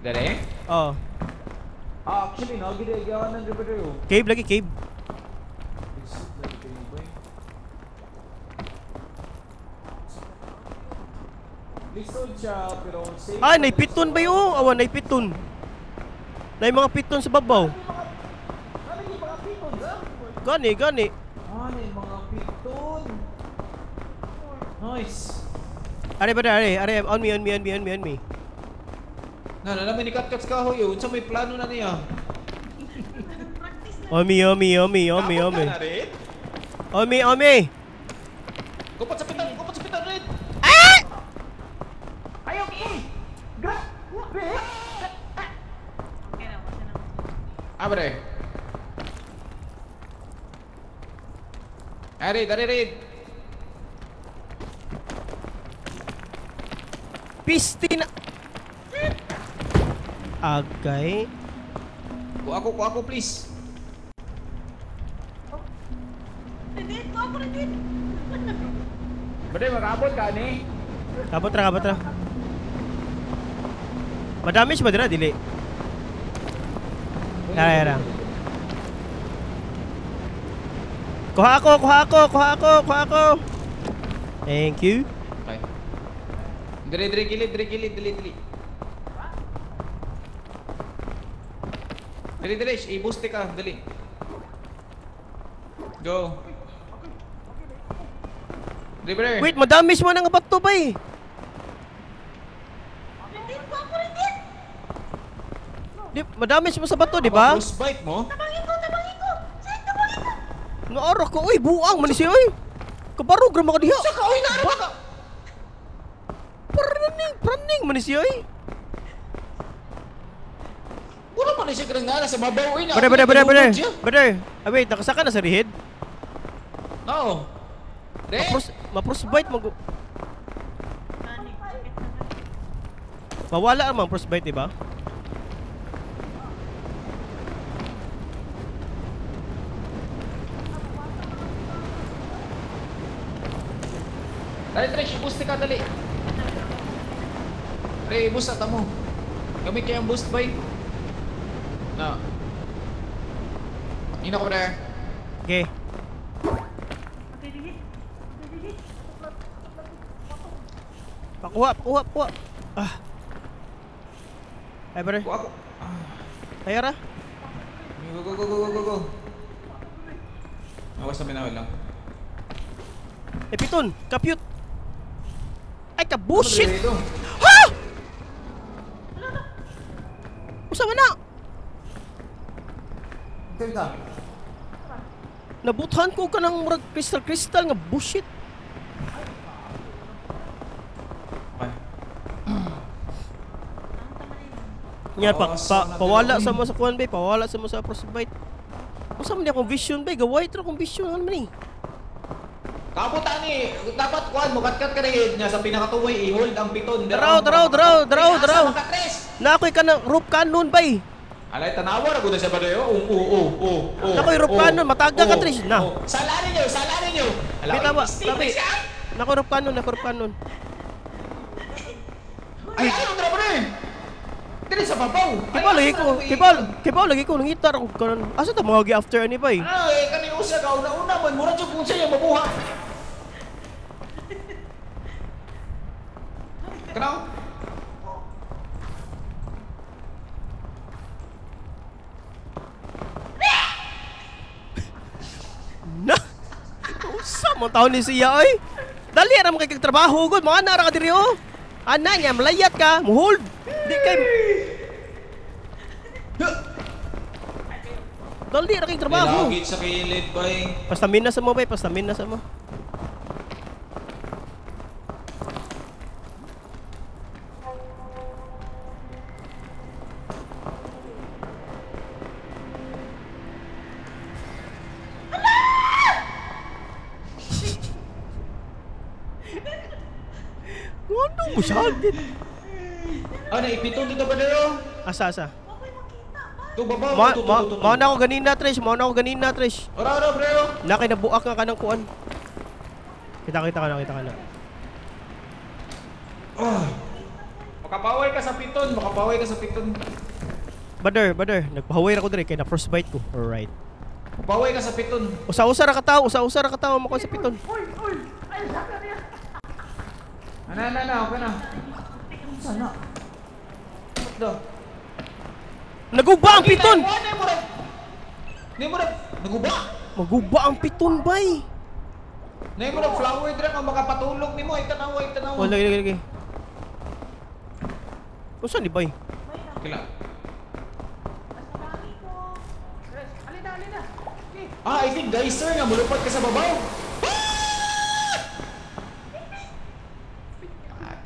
Dere? Oh. Ah, actually, no, gidagawan ng brother. Cave lagi, cave. Lisod siya, pero safe. Ay, naipiton ba yun? Awa, naipiton. Nay mga piton sa babaw. Ano yung mga piton, ha? Gani, gani. Ano yung mga piton? Nice. Are, brother, are, are, on me, on me, on me, on me, on me. Na, na namin ni Kat kahoy yun. Unsa may plano na niya? Practice na. On me, on me, on me, on me, on me. Kapot ka na rin? On me, on me. Kupot sa pitan, rin. Ayaw, eh! Gra! Okay na, wala na. Ah, bre. Are, dare, rin. Pisti na. Agay. Ku ako, please. Hindi, ko ako rin din. Bade, makaabot ka ni. Kabot ra, kabot ra. Madamage ba dira dili? Yara, yara. Kuha ako, kuha ako, kuha ako, kuha ako. Thank you. Okay. Dire, dire, gilid, dire, gilid, dili, dili. Dili, dili, i-boost ka, dali. Go. Dili, wait, madamage mo na nga bato ba eh? Di, madamage mo sa bato, di ba? Frostbite mo? Tabangin ko, tabangin ko! Saan tabangin ko? Naara ko, uy, buang man siya, uy! Kabarog ra makadiha! Saka, uy, naara ka! Praning, praning man siya, uy! Wala pa na siya karang nara sa babaw, uy! Brother, brother, brother, brother! Brother! Ah, wait, nakasaka na sa rihid? Oo. Ma-frostbite mag... Mawala ang mga frostbite, di ba? Dali, Trish, i-boost ka, dali. Pre, i-boost ata mo. Gamit kayong boost, bay. Na. Ina ko, pre. Okay. Pakuha, pakuha, pakuha. Ah. Ay, pre. Kuha ko. Ay, ara. Go, go, go, go, go, go. Awas na pinawal lang. Eh, piton! Kapute! Ay, ka-bullshit! Ha! Usa man na! Teka. Nabuthan ko ka ng murag crystal-crystal nga bullshit. Okay. Yan, pawala sa mo sa kuwan, bay. Pawala sa mo sa frostbite. Usa man akong vision, bay. Gaway ito akong vision. Ano man eh? Kabutan ni, dapat kuan mo katkat ka rin niya sa pinakatuway i-hold ang piton. Draw, draw, draw, draw, draw. Na ako'y kanang rope cannon bay. Alay tanawa ra gud sa badayo. Oo, oo. Nakoy rope cannon, mataga ka Trish. Na. Sala ninyo, sala ninyo. Bitaw ba? Nakoy rope cannon, nakoy rope cannon. Ay, ano dra pre? Dili sa babaw. Kibaw lagi ko, kibaw lagi ko nangita ra ko kanon. Asa ta mga after ani bay? Ay, kani usa ka una-una man mura jud kung siya mabuha. Kanaw? Na! Usa mo taon ni siya oy. Dali ra mo kay kag trabaho gud, mga ana ra ka diri oh. Ana niya malayat ka, muhold. Di kay Dali ra kay trabaho. Lagi sa kilid bay. Pastamina sa mo bay, pastamina sa mo. Musagit. Ah, naipitong dito ba dayo? Asa, asa? Tu babaw, tu. Mao na ako ganina, Trish. Mao na ako ganina, Trish. Ora, ora, bro. Na kay nabuak nga kanang kuan. Kita, kita ka na, kita ka na. Oh. Makapaway ka sa piton, makapaway ka sa piton. Brother, brother, nagpahaway ra ko dire kay na frostbite ko. Alright. Makapaway ka sa piton. Usa-usa ra ka tawo, usa-usa ra ka tawo makuha sa piton. Uy, uy. Ay, saka niya. Ana, ana, ana, okay na. Sana. What the? Naguba ang piton! Naguba? Maguba ang piton, bay! Nay mo na flower dra nga makapatulog nimo, ay tanawa, ay tanawa. Oh, lagi, lagi, lagi. Unsa ni bay? Kila. Ah, I think geyser nga mulupad ka sa babaw.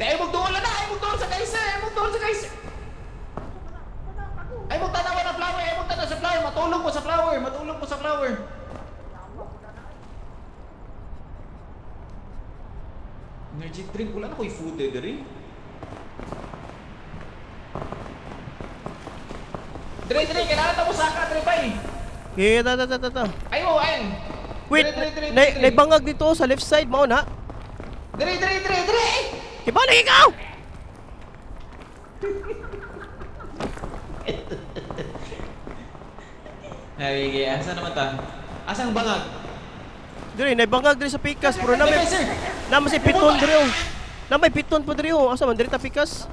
Ay, magduol na! Ay, magduol sa geyser! Ay, magduol sa geyser! Ay, magtanawa na flower! Ay, magtanawa sa flower! Matulog mo sa flower! Matulog mo sa flower! Energy drink. Wala na ko'y food eh, dere. Dere, dere! Kailangan na mo saka, dere, bay! Okay, ta, ta, ta, ta. Ay, oh, ay! Wait, naibangag dito sa left side mao na. Dire dire dire dire. Kibalik ikaw. Ay, asa naman ta? Asang bangag? Dire, naibangag dire sa pikas pero na may na may piton dire. Na may piton pa dire. Asa man dire ta pikas?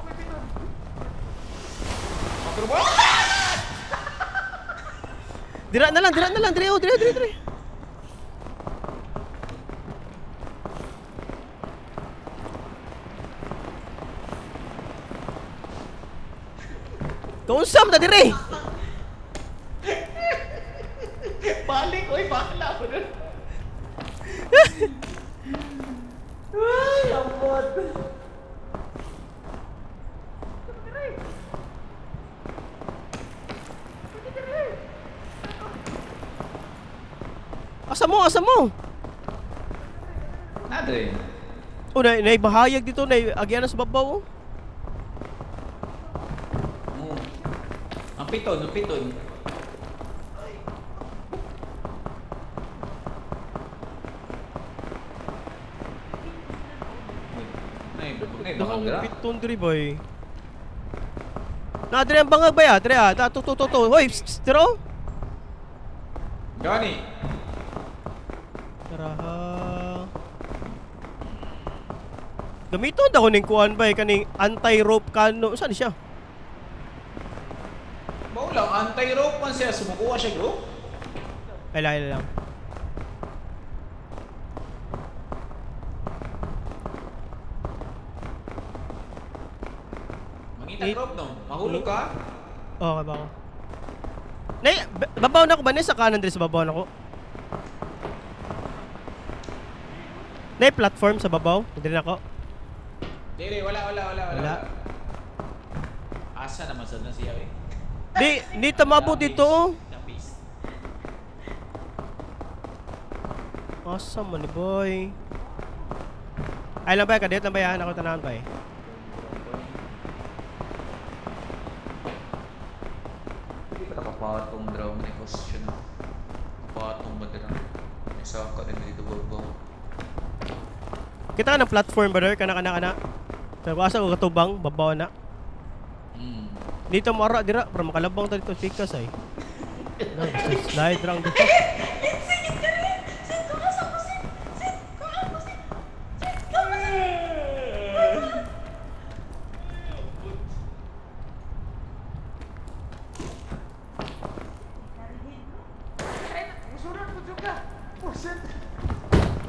Dira na lang, dire, dire, dire, dire. Kaunsa man ta dire? Balik, oy, bahala ko dun. Ay, ambot. Asa mo? Asa mo? Nadre. Oh, naibahayag dito, naagyan na sa babaw. Oh. Oh. Ang piton, ang piton. Ang piton diri boy. Na diri ang bangag ba ya? Diri ah, to to to to. Hoy, tiro. Gani. Tara ha. Gamiton daw ning kuan bay kaning anti-rope kano. Saan siya? Mao lang anti-rope man siya, sumukuha siya rope. Ay lang, lang. Mangita rope no. Mahulog ka? Oo, okay ba ako? Nay, babaw na ako ba? Nay, sa kanan diri sa babaw na ako. Nay, platform sa babaw. Diri na ako. Diri, wala. Asa naman sa na siya eh. Di, di tamabot dito. Oh. Asa man ni boy. Ay lang ba, kadiyot lang ba yan? Ako tanawan ba eh. Hindi pa nakapatong draw ni question. Patong ba dira? May saka din dito babaw. Kita ka ng platform brother, kana. Sa asa ko katubang, babaw na. Dito mo ara dira para makalabang ta dito pikas ay. No, slide rang dito.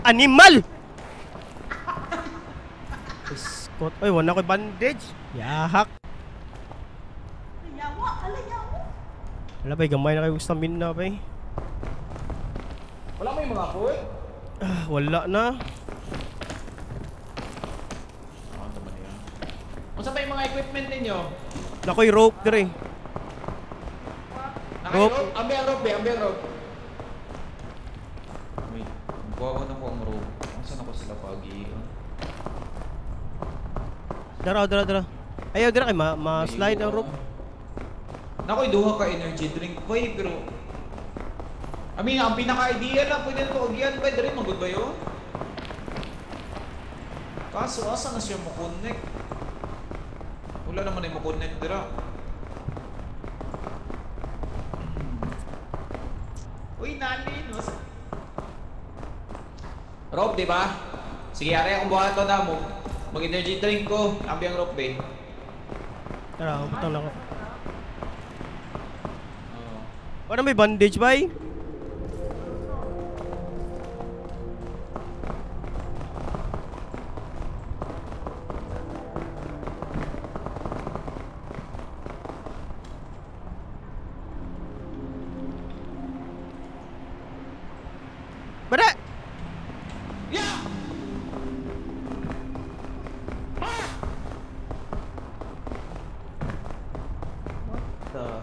Animal! Scott, oy, wala ko'y bandage. Yahak. Wala ba'y gamay na kayo stamina ba'y. Wala may mga food? Ah, wala na. Unsa pa yung mga equipment ninyo? Nakoy rope dire. Rope. Ambi ang rope, ambi ang rope. Wait, buwaon ako ang rope. Unsa na ko sila pagi? Dara, dara, dara. Ayaw dira kay ma-slide ang rope. Nakoy duha ka energy drink boy, pero I mean, ang pinaka-ideal lang pwede na to agyan ba diri magud ba yo? Kaso asa na siya mo-connect? Wala naman ay mo-connect dira. Uy, nalin. Rope, di ba? Sige, are akong buhaton na mo. Mag-energy drink ko. Ambi ang rope, eh. Tara, butang lang ako. Wala may bandage, bay? Bada! Yeah! What the?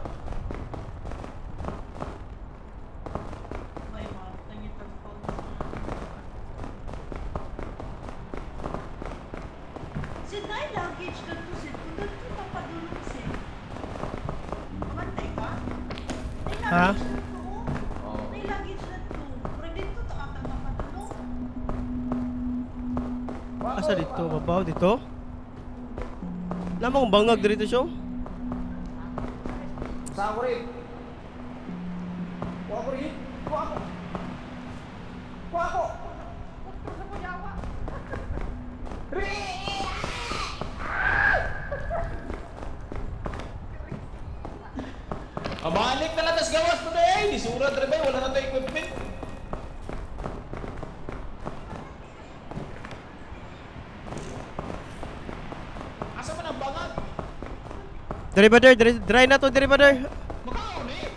Sid, na luggage ka to, Sid. Kung doon ito papadulong, Sid. Kamantay ka? Ha? May luggage na to. May luggage na to. Pero dito ito Asa dito? Babaw dito? Lamang bangag dito siya. Sa ako rin. Kuha ko rin. Kuha ko. Kuha ko. Amalik na lang tas gawas mo na eh. Di surat rin ba? Wala na tayo equipment. Asa man ang bangag? Dere brother, dere, dry na to, dere brother. Makaon eh.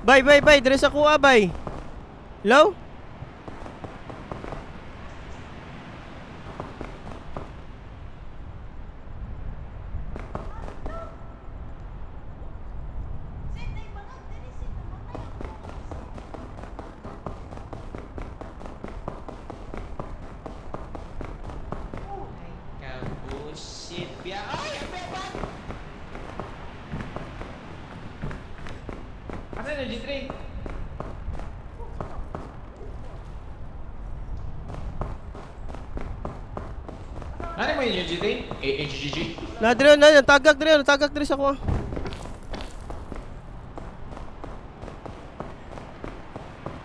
Bay, bay, bay, dere sa kuha, bay. Hello? Sid, ay bangag diri Sid, namatay ako. Kabushit biya. Ay, ang beban! Asa energy drink? Ano mo yung energy drink? Eh, HGG. Na dere na, tagak dere, tagak dere sa kuha.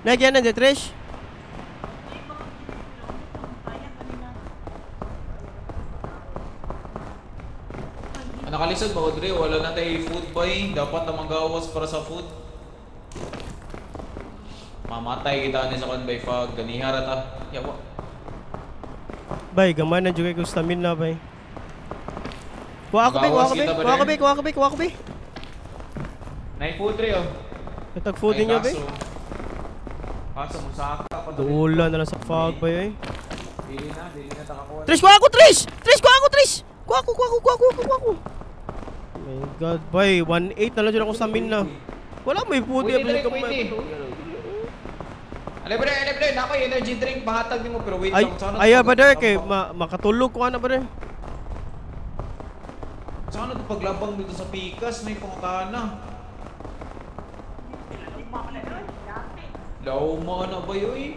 Nagyan na, Trish. Ay bangag diri pero kaya kanina. Nakalisod ba, Audrey? Wala na tayo food ba eh. Dapat na magawas para sa food. Mamatay kita ni sa convey fog. Ganihara ta. Yawa. Bay, gamay na jud kay stamina bay. Kuha ako, bay, kuha ako, bay. Kuha ako, bay, kuha ako, bay, kuha ako, bay. Nay food rin oh. Katag food ninyo, bay. Kaso musaka pa to. Dula na lang sa fog, bay, eh. Dili na takakuha. Trish, kuha ako, Trish! Trish, kuha ako, Trish! Kuha ako, kuha ako, kuha ako, kuha ako. My God, bay, 1.8 na lang dyan ako stamina. Wala may food, Pwede, eh. dali, pwede. Ale bre, ale bre, nako energy drink mahatag nimo pero wait Ay, lang sana. ay, brother, kay makatulog ko na, brother. Sana to paglabang dito sa pikas may pangutana. Lauma na ba yoy?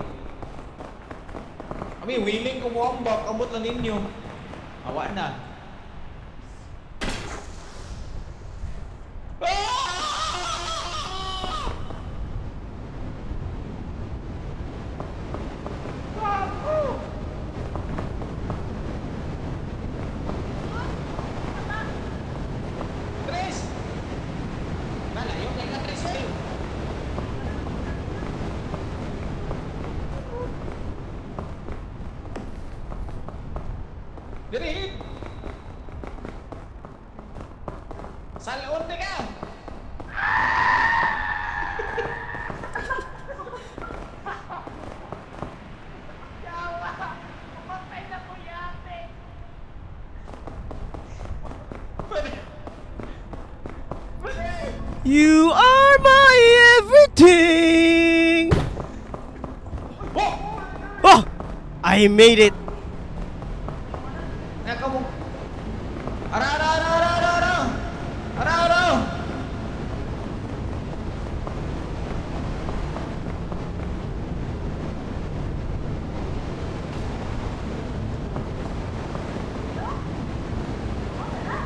Ami willing ko mo ambak, amot na ninyo. Awa na. Ah! Tres! Malayo kay ka tres oy. Diri. Salon de ka. Yawa! Mamatay na ko yate! You are my everything. Oh! Oh! I made it. Naka mo. Ara ara ara ara ara ara. Ara ara.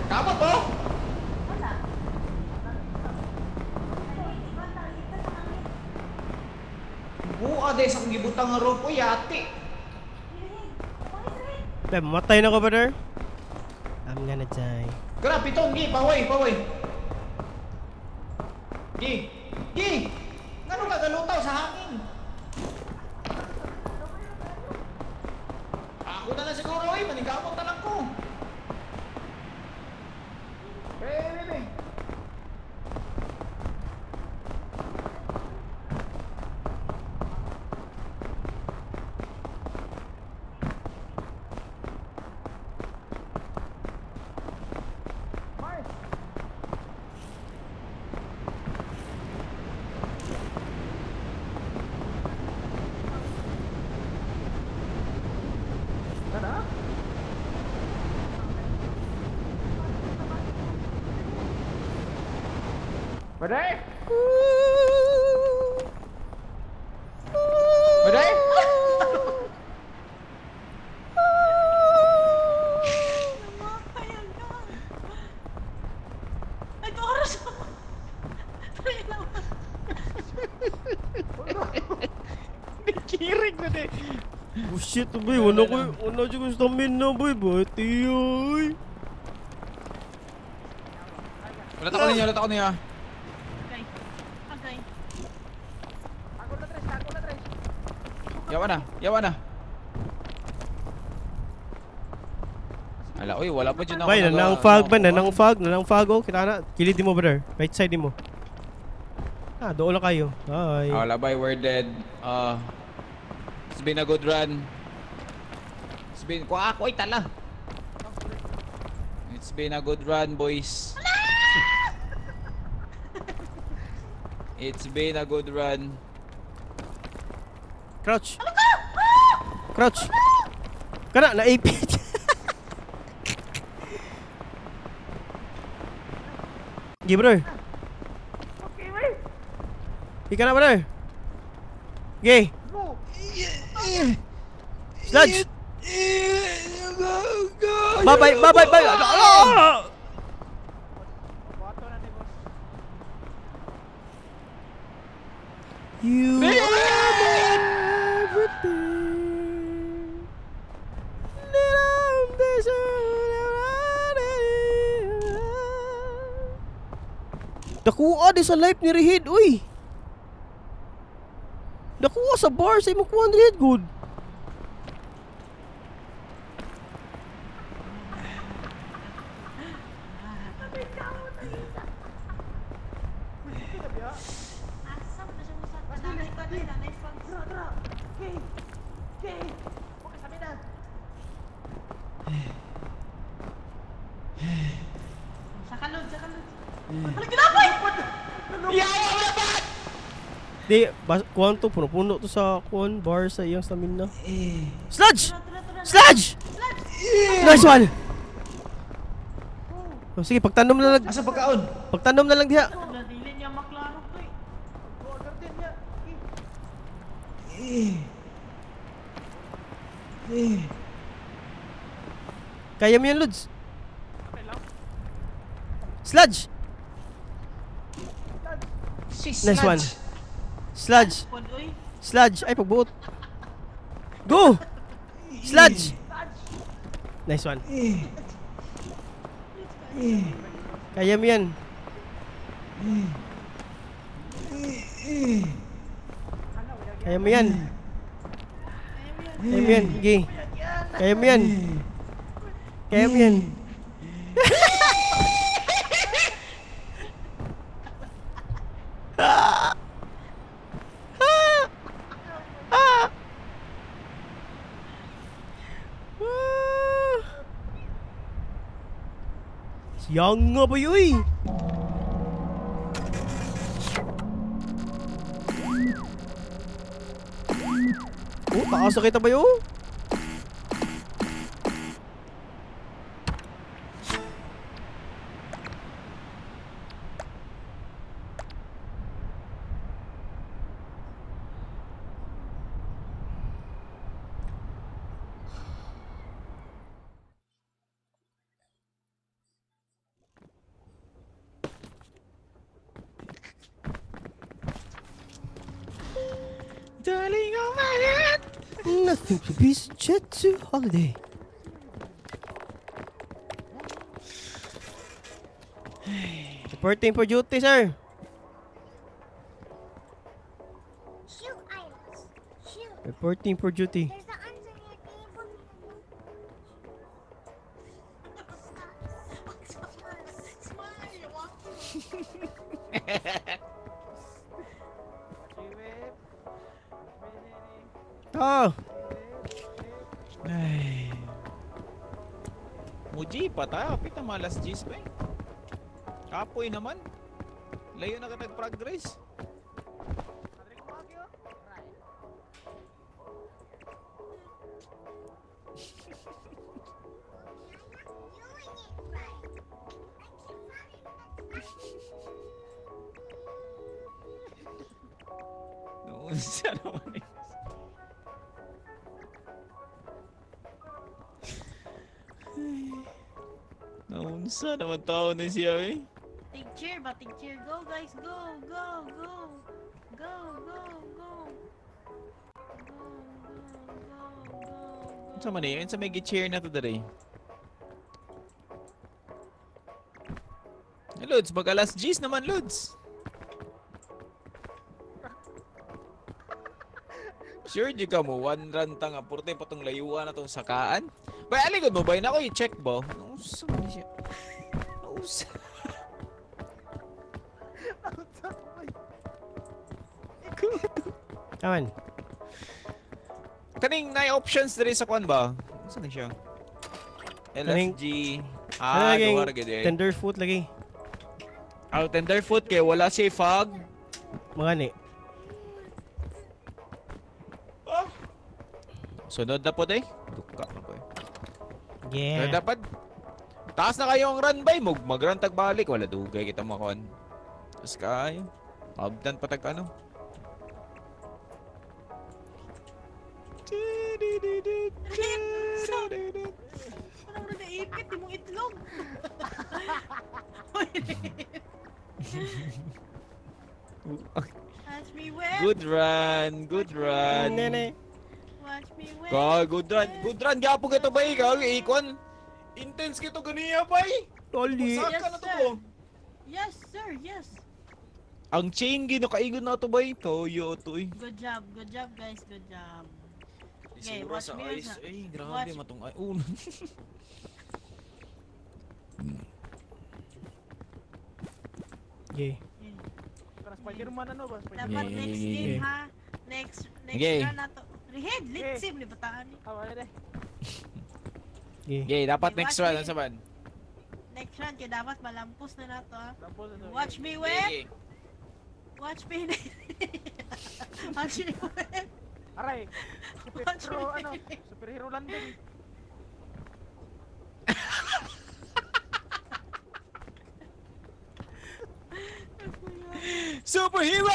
Kamot po. Wala. Ay, iba kita sa hangin. Buka de sa akong gibutang nga rope yati. Bay, mamatay na ko, brother. I'm gonna die. Grabe pitong gi paway paway. Gi. Gi. Ngano ka galutaw sa hangin? Ako na lang siguro eh, maningkamot na lang ko. Eh, bebe. Mars. Kana? Brother! Brother! Namatay ang ka. Ay, ito oras ako. Try lang. Kirig na di. Oh shit, boy. Wala ko, wala ko stamina, boy. Bati, oy. Wala ta ko niya, wala ta ko niya. Okay. Okay. Yawa na, yawa na. Ala, oy, wala pa dyan ako. Bay, nanang fog ba? Nanang fog, nanang fog. Oh, kita na. Kilid mo, brother. Right side mo. Ah, doon lang kayo. Bye. Ah, wala, bye, we're dead. It's been a good run. It's been, kuha ako, oy, tala. It's been a good run, boys. It's been a good run. Crouch. Crouch. Kana, na-AP. Sige, brother. Okay, wait. Ika na, brother. Okay. Sludge. Bye-bye, bye-bye, bye. Ah! You are my everything. Nakuha di sa life ni Rihid, uy. Nakuha sa bar sa imong kuha ni Rihid, good. Di, kuhan to, puno-puno to sa kuhan bar sa iyang stamina. Sludge! Sludge! Nice one! Oh, sige, pagtanom na lang. Asa pagkaon? Pagtanom na lang diha. Dili niya maklaro to eh. Kaya mo yan, Lods. Sludge! Nice one. Sludge. Sludge. Ay, pagbuot. Go! Sludge! Nice one. Kaya mo yan. Kaya mo yan. Kaya mo yan. Sige. Kaya mo yan. Kaya mo yan. Siyang nga ba yun? Oh, taas na kita ba yun? Darling, oh my God! Nothing to be jet to holiday. Reporting for duty, sir. Shoot, Iris. Shoot. Reporting for duty. There's the answer here, table. Oh. Ay. Muji pa ta, pita malas G's pa eh. Kapoy naman. Layo na ka nag-progress. Unsa naman eh. Naunsa naman tao na siya eh. Take cheer ba? Take cheer. Go guys, go, go, go. Go, go, go. Go, go, go, go. Unsa man eh? Unsa may gi-cheer na to dere? Lods, mag alas G's naman, Lods. Sure di ka mo, one run ta nga, purte pa tong layuan na tong sakaan. Bay, aligod mo, bay, nako i-check ba? Nausa man siya. Nausa. Aman. Kaning na options diri sa kwan ba? Unsa ni siya? LFG. Ano Ah, laging duha ra gid eh. Tenderfoot lagi. Ah, tenderfoot kay wala siya fog. Mga ni. Sunod na po day. Duka na po eh. Yeah. Kaya dapat taas na kayo ang run bay mo, mag-run tag balik wala dugay kita mo kon. Tapos kayo. Abdan pa tag ano. Parang nag-iipit, di mong itlog. Watch me whip. Good run, good run. Nene. Watch me whip. Ka, good run. Good run gyapon kito bay, ka ikon. Intense kito ganiya bay. Loli. Saka Yes, na to sir. ko. Yes, sir. Yes. Ang chain ginakaigon na to bay. Toyo to eh. Good job. Good job, guys. Good job. Okay, Isura watch sa me ice. sa- Eh, grabe watch- matong ay. Oh. Yeah. Yeah. Kana Spider-Man ano ba? Spider-Man. Dapat Yeah, next yeah, game yeah. ha. Next Okay. run na to. Rehead, litsim ni bataan ni. Ah, wala eh. Yeah. Okay, dapat Okay, next watch run me. unsa man? Next run kay dapat malampos na nato ha. Lampos, ano, Watch me whip. Okay. Watch me. Watch me whip. Aray. Watch Superhero me. ano? Superhero landing. Superhero!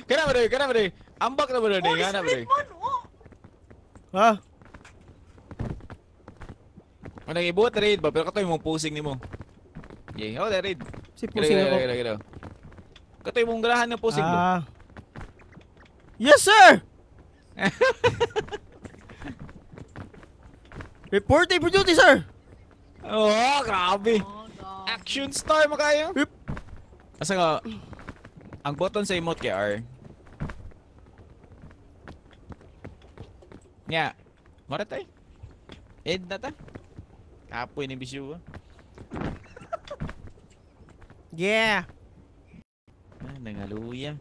Kana ba dai? Kana ba dai? Ambak na ba dai? Oh, Kana ba dai? split mon. Oh. Ha? Ano ibuhat raid ba? Pero katoy mong posing nimo. Yeah, oh raid. Si pusing ako. Kira, kira. Katoy mong garahan ng posing mo. Ah. Yes, sir! Reporting for duty, sir! Oh, grabe. Oh, God. Action star mo kayo. Rip. Asa nga ang button sa emote kay R. Nya. Mara tay. End na ta. Kapoy ni Bisyu. Yeah! Ah, nangaluya.